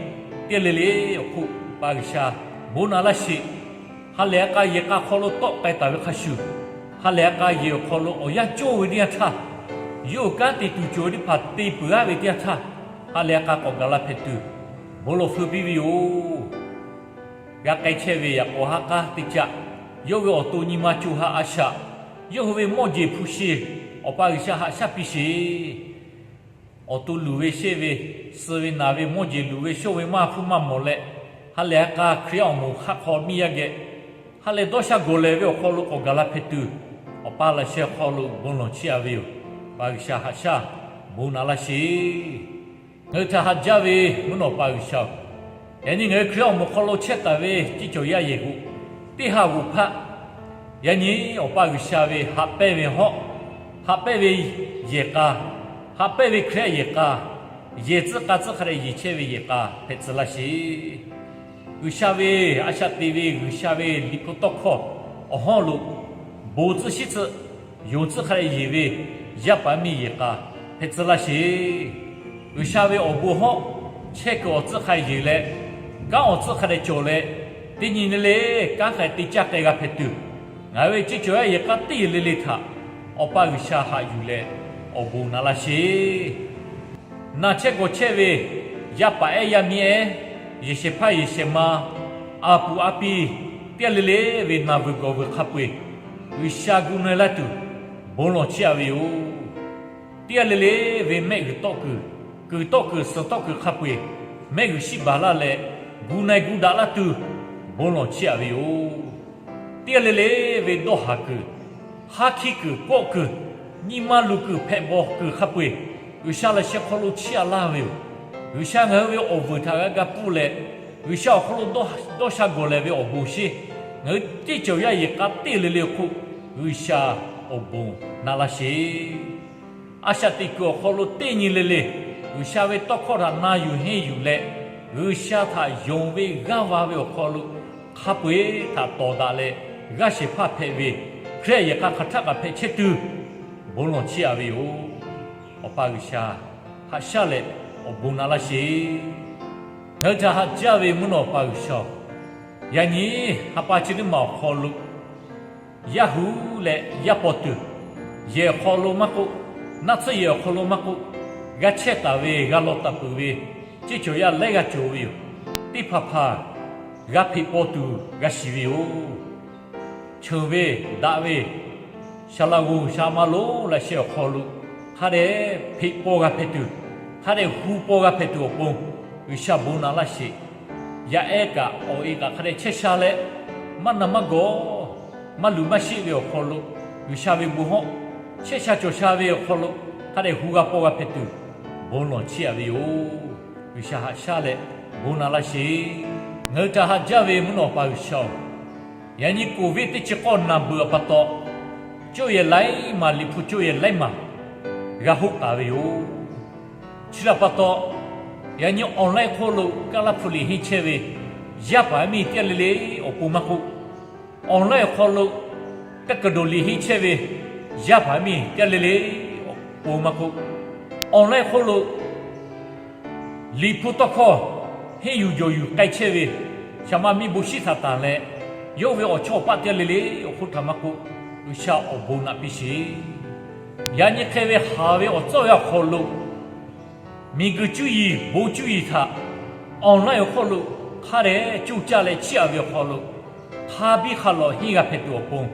teˇ g'aˇ le le awˬ hk'oˆ Awˬ pa G'uiˬsha bon naꞈ laˇ sheˍ. Ha lehˬ a k'a yehˬ k'a hk'aw lo tawˆ k'ai taˍ ve hk'a shuˍ, ha lehˬ a k'a yehˬ awˬ hk'aw lo awˬ yanˇ cawˇ ve teˇ yanˇ htaˇ, yawˇ hui kanˉ te tuˬ cawˬ ve teˇ hpaˍ te peuˬ g'aˇ ve teˇ yanˇ htaˇ, ha lehˬ a k'a k'awꞈ gaˬ la hpehꞈ tuˬ, bon lawˬ feu piˇ ve yoˬ. G'a k'ai chehˇ ve yaꞈ k'aw ha k'aˉ teˇ caˆ, yawˇ ve awˬ to nyi ma co ha a shaꞈ, yawˇ hui ve mawˇ jeˬ hpu shi, Awˬ pa G'uiˬsha haꞈ shaˉ piˇ sheˍ. Awˬ to luˬ ve sheˆ ve, suh ve naˬ ve mawˇ jeˬ luˬ ve shawˇ ve maˇ hpuˇ maˇ mawˬ leh, ha lehˬ a k'a Hkriꞈ yaˇ awˬ moˍ hk'aˆ hk'aw miˇ yaˇ geh, ha lehˬ dawˇ sha gawˬ lehˬ ve awˬ hk'aw lo k'awꞈ gaˬ la hpehꞈ tuˬ, Awˬ pa laꞈ sheh hk'aw lo bon lawˬ chiˇ aꞈ ve yoˬ. Awˬ pa G'uiˬsha haꞈ shaˉ bon naꞈ laˇ sheˍ. Ngaˬ hui htaꞈ haꞈ jaˇ ve mvuhˇ naw pa G'uiˬsha-oˬ, yaꞈ nyi ngaˬ hui Hkriꞈ yaˇ awˬ moˍ hk'aw lo chehˇ taˍ ve ceˇ cawˬ yaˇ yehˬ k'o, teˇ ha g'oꞈ hpaˆ yaꞈ nyi Awˬ pa G'uiˬsha ve haꞈ pehnˇ ve hawˉ, haꞈ pehnˇ ve yehˬ k'a, haꞈ pehnˇ ve Hkriꞈ yaˇ yehˬ k'a, yehˬ tcuhˉ k'a tcuhˉ hk'a dehꞈ yeˬ chehˇ ve yehˬ k'a hpehꞈ tcuh laˇ sheˍ. G'uiˬsha ve a shaꞈ teꞈ ve G'uiˬsha ve Liꞈ hpu tawˇ hkawˇ awˬ hawˉ lo bon tcuhˇ shiˉ tcuhˇ, yonˍ tcuhˇ hk'a dehꞈ yeˬ ve yaˇ paˍ miˇ yehˬ k'a hpehꞈ tcuh laˇ sheˍ. G'uiˬsha ve awˬ bon hawˉ chehˇ kuiˬ awˬ tcuhˉ hk'a yeˬ leh, kanˉ awˬ tcuhˉ hk'a dehꞈ cawˬ leh, teˇ nyi le le kanˉ hk'a te caˇ k'ai g'a hpehꞈ tuˬ, ngaˬ hui ve ceˇ cawˬ yaˇ yehˬ k'a teˇ le le htaꞈ Awˬ pa G'uiˬsha haꞈ yuˬ leh awˬ bon naꞈ laˇ sheˍ. Na chehˇ gawˬ chehˇ ve yaˇ paˍ ehˉ yaˇ miˇ ehˉ, yehˬ shehˍ hpaˇ yehˬ shehˍ ma, a puˍ a piˇ, teˇ g'aˇ le le ve naˬ vuiˬ gawˬ vuiˬ hk'a peu-eˬ G'uiˬsha gu na-e laˇ tuˬ bon lawˬ chiˇ aꞈ ve yoˬ. Teˇ g'aˇ le le ve mehˆ g'uiˬ tawˆ kuiˬ, kuiˬ tawˆ kuiˬ suhˍ tawˆ kuiˬ hk'a peu-eˬ mehˆ g'uiˬ shiˉ baˬ laˇ leh, gu na-e gu daꞈ laˇ tuˬ bon lawˬ chiˇ aꞈ ve yoˬ. Teˇ g'aˇ le le ve dawˇ haˍ kuiˬ, haˉ hkiˆ kuiˬ, kawˆ kuiˬ, nyi ma luˬ kuiˬ, hpehꞈ bawˬ kuiˬ hk'a peu-eˬ G'uiˬsha laꞈ sheh hk'aw lo chiˇ aꞈ laˇ ve yoˬ. G'uiˬsha ngaˬ hui ve awˬ vuiˬ htaꞈ g'a ga pfuhˇ leh, G'uiˬsha awˬ hk'aw lo dawˇ sha gawˬ lehˬ ve awˬ bon sheˍ. Ngaˬ hui teˇ cawˬ yaˇ yehˬ k'a teˇ le le awˬ hk'oˆ G'uiˬsha awˬ bon naꞈ laˇ sheˍ. A shaꞈ teꞈ kuiˬ awˬ hk'aw lo teˇ nyi le le G'uiˬsha ve tawˇ hkawˇ htaꞈ na yuˬ henˇ yuˬ leh, G'uiˬsha htaꞈ yonˍ ve g'aˇ va ve awˬ hk'aw lo hk'a peu-eˬ htaꞈ tawˍ daꞈ leh, g'aˇ shehˍ hpaˇ hpehꞈ ve Hkriꞈ yaˇ yehˬ k'a hk'aˬ htaˆ kaꞈ hpehꞈ chehˇ tuˬ bon lawˬ chiˇ aꞈ ve yoˬ. Awˬ pa G'uiˬsha haꞈ shaˉ leh awˬ bon naꞈ laˇ sheˍ. Ngaˬ hui htaꞈ haꞈ jaˇ ve mvuhˇ naw Awˬ pa G'uiˬsha-oˬ, Yaꞈ nyi ha pa chi teˇ maˬ awˬ hk'aw lo, yaˇ hu leh yaˇ paw tuˬ, yehˬ awˬ hk'aw lo maˇ k'oˆ, naˆ tsuhˇ yehˬ awˬ hk'aw lo maˇ k'oˆ, g'a chehˇ taˍ ve, g'a law taˍ peuˬ ve, ceˇ cawˬ yaˇ laiˉ g'aˇ cawˬ ve yoˬ. Teˇ hpaˍ hpaˍ g'a hpeꞈ paw tuˬ g'a shiˍ ve yoˬ. Cheuˬ ve, daꞈ ve, Saˍ laꞈ g'oˍ G'uiˬsha ma lonˉ laꞈ sheh awˬ hk'aw lo hk'a dehꞈ hpeꞈ paw g'a hpehꞈ tuˬ, hk'a dehꞈ hu paw g'a hpehꞈ tuˬ awˬ pon, G'uiˬsha bon naꞈ laˇ sheˍ. Yaˇ ehˉ kaꞈ awˬ e kaꞈ hk'a dehꞈ chehˇ sha leh, maˇ na maˇ gawˬ, maˇ luˬ maˇ sheˆ ve awˬ hk'aw lo, G'uiˬsha ve bon hawˉ, chehˇ sha cawˬ sha ve awˬ hk'aw lo, hk'a dehꞈ hu g'a paw g'a hpehꞈ tuˬ, bon lawˬ chehˇ a ve yoˬ. G'uiˬsha haꞈ shaˉ leh bon naꞈ laˇ sheˍ. Ngaˬ hui htaꞈ haꞈ jaˇ ve mvuhˇ naw Awˬ pa G'uiˬsha-oˬ, yaꞈ nyi covid teˇ chi k'awˇ naˬ beuꞈ pa taw, cawˇ yehˬ laiˉ maˬ, Liꞈ hpu cawˇ yehˬ laiˉ maˬ g'a hoˆ taˍ ve yoˬ. Chi htaꞈ pa taw, yaꞈ nyi online hk'oˆ lo Kaˇlaˇ hpu liꞈ henˇ chehˇ ve yaˇ paˍ yaˇ miˇ teˇ g'aˇ le le awˬ pon maˇ k'oˆ, online awˬ hk'aw lo kaˇ kaˍ dawˬ liꞈ henˇ chehˇ ve yaˇ paˍ yaˇ miˇ teˇ g'aˇ le le awˬ pon maˇ k'oˆ, online hk'oˆ lo Liꞈ hpu tawˇ hkawˇ henˇ yuˬ jawˬ yuˬ k'ai chehˇ ve shaˍ ma miˇ bon shiˉ htaꞈ tanˬ leh, yawˇ ve awˬ chawˇ awˬ paˆ teˇ g'aˇ le le awˬ hk'oˆ htaꞈ maˇ k'oˆ, G'uiˬsha awˬ bon naꞈ piˇ sheˍ. Yaꞈ nyi hk'e ve haˍ ve awˬ tcuhˉ awˬ yanˇ awˬ hk'aw lo, miˬguiˬ cuˇ yiˍ bon cuˇ yiˍ htaꞈ online awˬ hk'oˆ lo hk'a dehꞈ cuˇ caˇ leh chiˇ aꞈ ve awˬ hk'aw lo, hk'a biˇ hk'a lawꞈ henˇ g'a hpehꞈ tuˬ awˬ pon,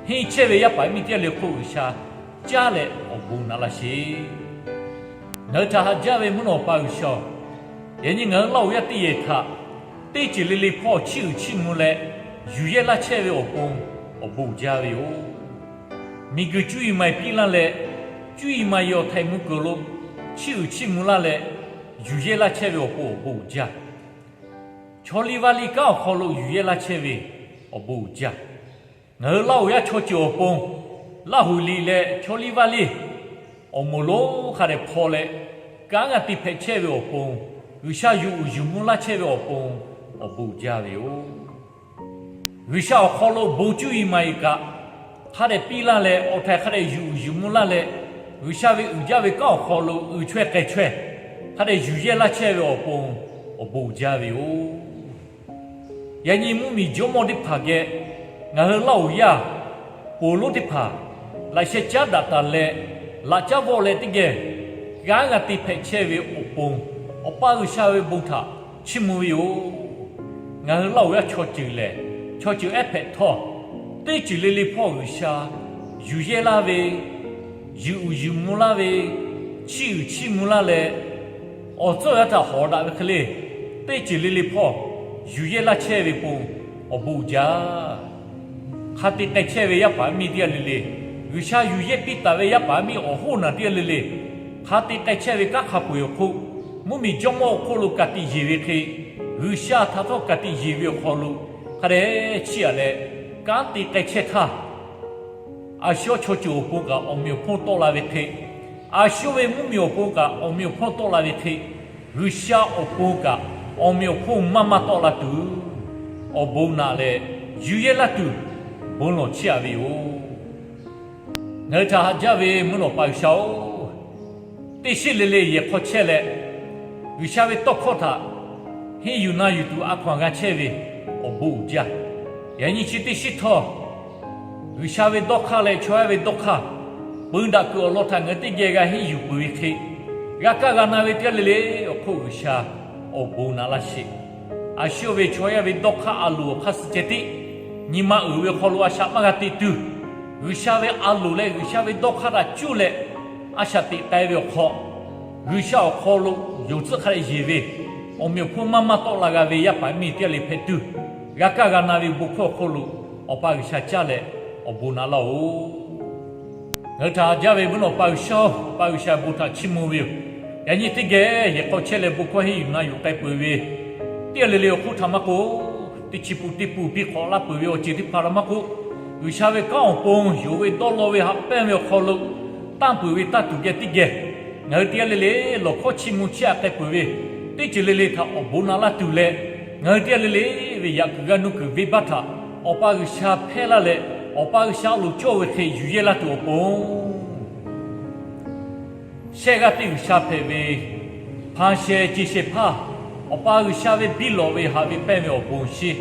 henˇ chehˇ ve yaˇ paˍ yaˇ miˇ teˇ g'aˇ le hk'oˆ G'uiˬsha caˇ leh awˬ bon naꞈ laˇ sheˍ. Ngaˬ hui htaꞈ haꞈ jaˇ ve mvuhˇ naw Awˬ pa G'uiˬsha-oˬ, yaꞈ nyi ngaˬ hui Laˇ huˍ yaˇ teˇ yehˬ htaꞈ teˇ ceuˬ le le hpawˇ chiˇ uiˍ chiˇ mvuh leh yuˬ yehˇ laˇ chehˇ ve awˬ pon awˬ bon uiˍ jaˇ ve yoˬ. Miˬguiˬ cuˇ yiˍ maˍ yiˍ piˇ laˇ leh, cuˇ yiˍ maˍ yiˍ awˬ htaiˍ mvuh kuiˬ lo chiˇ uiˍ chiˇ mvuh laˇ leh yuˬ yehˇ laˇ chehˇ ve awˬ pon awˬ bon uiˍ jaˇ. Chaw liˇ vaˇ liˇ kanˉ awˬ hk'aw lo yuˬ yehˇ laˇ chehˇ ve awˬ bon uiˍ jaˇ. Ngaˬ hui Laˇ huˍ yaˇ chaw ceuˬ awˬ pon, Laˇ huˍ liꞈ leh chaw liˇ vaˇ liˇ awˬ moˍ lonˉ hk'a dehꞈ hpaw leh, kanˉ g'a te hpehꞈ chehˇ ve awˬ pon, G'uiˬsha yuˬ uiˍ yuˬ mvuh laˇ chehˇ ve awˬ pon awˬ bon uiˍ jaˇ ve yoˬ. G'uiˬsha awˬ hk'aw lo bon cuˇ yiˍ maˍ yiˍ kaꞈ hk'a dehꞈ piˇ laˇ leh, awˬ htaiˍ hk'a dehꞈ yuˬ uiˍ yuˬ mvuh laˇ leh, G'uiˬsha ve uiˍ jaˇ ve kanˉ awˬ hk'aw lo uiˍ chaweh k'ai chaweh hk'a dehꞈ yuˬ yehˇ laˇ chehˇ ve awˬ pon awˬ bon uiˍ jaˇ ve yoˬ. Yaꞈ nyi mvuhˇmiˬ jawˇmawˇ teˇ hpaˍ geh ngaˬ hui Laˇ huˍ yaˇ ponˬ lonˉ teˇ hpaˍ laꞈ sheh caˉ daꞈ taˍ leh, laꞈ caˉ vawˆ leh teˇ geh kanˉ g'a te hpehꞈ chehˇ ve awˬ pon, Awˬ pa G'uiˬsha ve bon htaꞈ chiˇ mvuh ve yoˬ. Ngaˬ hui Laˇ huˍ yaˇ chaw ceuˬ lehˬ, chaw ceuˬ ehˉ hpehꞈ htawˇ, teˇ ceuˬ le le hpawˇ G'uiˬsha yuˬ yehˇ laˇ ve, yuˬ uiˍ yuˬ mvuh laˇ ve, chiˇ uiˍ chiˇ mvuh laˇ leh, awˬ tcuhˉ awˬ yanˇ htaꞈ hawˍ daꞈ ve hk'e le, teˇ ceuˬ le le hpawˇ yuˬ yehˇ laˇ chehˇ ve pon awˬ bon uiˍ jaˇ. Hk'a te k'ai chehˇ ve yaˇ paˍ yaˇ miˇ teˇ g'aˇ le le, G'uiˬsha yuˬ yehˇ piˇ taˍ ve yaˇ paˍ yaˇ miˇ awˬ hoˉ naˬ teˇ g'aˇ le le, hk'a te k'ai chehˇ ve kanˉ hk'a peu-eˬ awˬ hk'oˆ, mvuhˇmiˬ jawˇmawˇ awˬ hk'oˆ lo ka tiꞈ yeˬ ve hk'e, G'uiˬsha htaꞈ htawˇ ka tiꞈ yeˬ ve awˬ hk'aw lo hk'a dehꞈ chiˇ aꞈ leh, kanˉ te k'ai chehˇ htaˇ, a shu chaw ceuˬ awˬ pon kaꞈ awˬ meꞈ awˬ hponˇ tawˆ la ve hk'e, a shu ve mvuhˇmiˬ awˬ pon kaꞈ awˬ meꞈ awˬ hponˇ tawˆ la ve hk'e, G'uiˬsha awˬ pon kaꞈ awˬ meꞈ awˬ hponˇ maˇ maˇ tawˆ la tuˬ, awˬ bon naꞈ leh yuˬ yehˇ laˇ tuˬ, bon lawˬ chiˇ aꞈ ve yoˬ. Ngaˬ hui htaꞈ haꞈ jaˇ ve mvuhˇ naw Awˬ pa G'uiˬsha-oˬ, teˇ shiˉ le le yehˬ hk'aw chehˇ leh, G'uiˬsha ve tawˇ hkawˇ htaꞈ henˇ yuˬ na yuˬ tuˬ a hkaw-anˬ g'a chehˇ ve awˬ bon uiˍ jaˇ. Yaꞈ nyi chi teˇ shiˉ htawˇ, G'uiˬsha ve dawˇ hk'aˇ leh chaw yaˇ ve dawˇ hk'aˇ, peu daꞈ kuiˬ awˬ lawn htaꞈ ngaˬ hui teˇ geh g'a henˇ yuˬ peuˬ ve hk'e, g'a kaˇ g'a na ve teˇ g'aˇ le le awˬ hk'oˆ G'uiˬsha awˬ bon naꞈ laˇ sheˍ. A shu ve chaw yaˇ ve dawˇ hk'aˇ a loˍ awˬ hk'aˇ suh ceh tiˉ, nyi ma uiˍ ve awˬ hk'aw lo a shaꞈ maˇ g'a teꞈ tuˬ, G'uiˬsha ve a loˍ leh G'uiˬsha ve dawˇ hk'aˇ htaꞈ cuˇ leh a shaꞈ teꞈ k'ai ve awˬ hk'aw, G'uiˬsha awˬ hk'aw lo yonˍ tcuhˆ hk'a dehꞈ yeˬ ve, awˬ meꞈ awˬ hponˇ maˇ maˇ tawˆ la g'a ve yaˇ paˍ miˇ teˇ g'aˇ le hpehꞈ tuˬ, g'a kaˇ g'a na ve bon hkawˇ awˬ hk'oˆ lo Awˬ pa G'uiˬsha caˇ leh awˬ bon naꞈ laˇ-oˬ. Ngaˬ hui htaꞈ jaˇ ve mvuhˇ naw Awˬ pa G'uiˬsha-oˬ, Awˬ pa G'uiˬsha bon htaꞈ chiˇ mvuh ve yoˬ. Yaꞈ nyi teˇ geh yehˬ hk'aw chehˇ leh bon hkawˇ henˇ yuˬ na yuˬ k'ai peuˬ ve teˇ g'aˇ le le awˬ hk'oˆ htaꞈ maˇ k'oˆ, teˇ chi pun teˇ pun piˇ hk'awꞈ laˇ peuˬ ve awˬ ceuˬ teˇ hpaˍ htaꞈ maˇ k'oˆ, G'uiˬsha ve kanˉ awˬ pon yonˍ ve dawˇ law ve haꞈ pehnˇ ve awˬ hk'aw lo tanˇ peuˬ ve tanˇ tuˬ geh teˇ geh, ngaˬ hui teˇ g'aˇ le le lawˬ hkawˇ chiˇ mvuh chiˇ aꞈ k'ai peuˬ ve teˇ ceuˬ le le htaꞈ awˬ bon naꞈ laˇ tuˬ leh, ngaˬ hui teˇ g'aˇ le le ve yaꞈ kuiˬ g'aˇ nuˇ kuiˬ venˇbaˆ htaꞈ Awˬ pa G'uiˬsha hpehˇ laˇ leh, Awˬ pa G'uiˬsha a loˍ cawˇ ve hk'e yuˬ yehˇ laˇ tuˬ awˬ pon, shehˆ g'aˇ teˇ G'uiˬsha hpehꞈ ve, hpanˍ shehˍ ceˬ shehˍ hpaˇ Awˬ pa G'uiˬsha ve biˇ lawꞈ ve haꞈ ve pehnˇ ve awˬ bon shinˉ,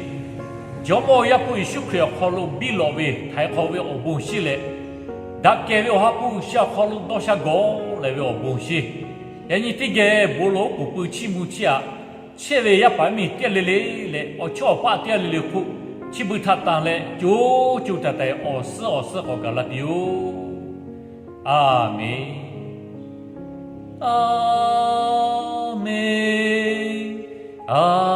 Jawˇmawˇ Yaˇ hpu Yeˍsuˆ Hkriꞈ awˬ hk'aw lo biˇ lawꞈ ve htaiˍ hk'awꞈ ve awˬ bon shinˉ leh, daꞈ kehˬ ve Awˬ ha hpu G'uiˬsha awˬ hk'aw lo dawˇ sha gawˬ leh ve awˬ bon shinˉ, yaꞈ nyi teˇ geh bon lawˬ oˉ k'oˍ pui chiˇ mvuh chiˇ aꞈ chehˇ ve yaˇ paˍ miˬ teˇ g'aˇ le le leh awˬ chawˇ awˬ paˆ teˇ g'aˇ le le hk'oˆ, chi beuꞈ htaꞈ tanˬ leh co co taiˍ taiˍ awˬ suhˉ awˬ suhˉ k'awꞈ gaˬ la piˇ-oˆ. A menˍ. A menˍ. A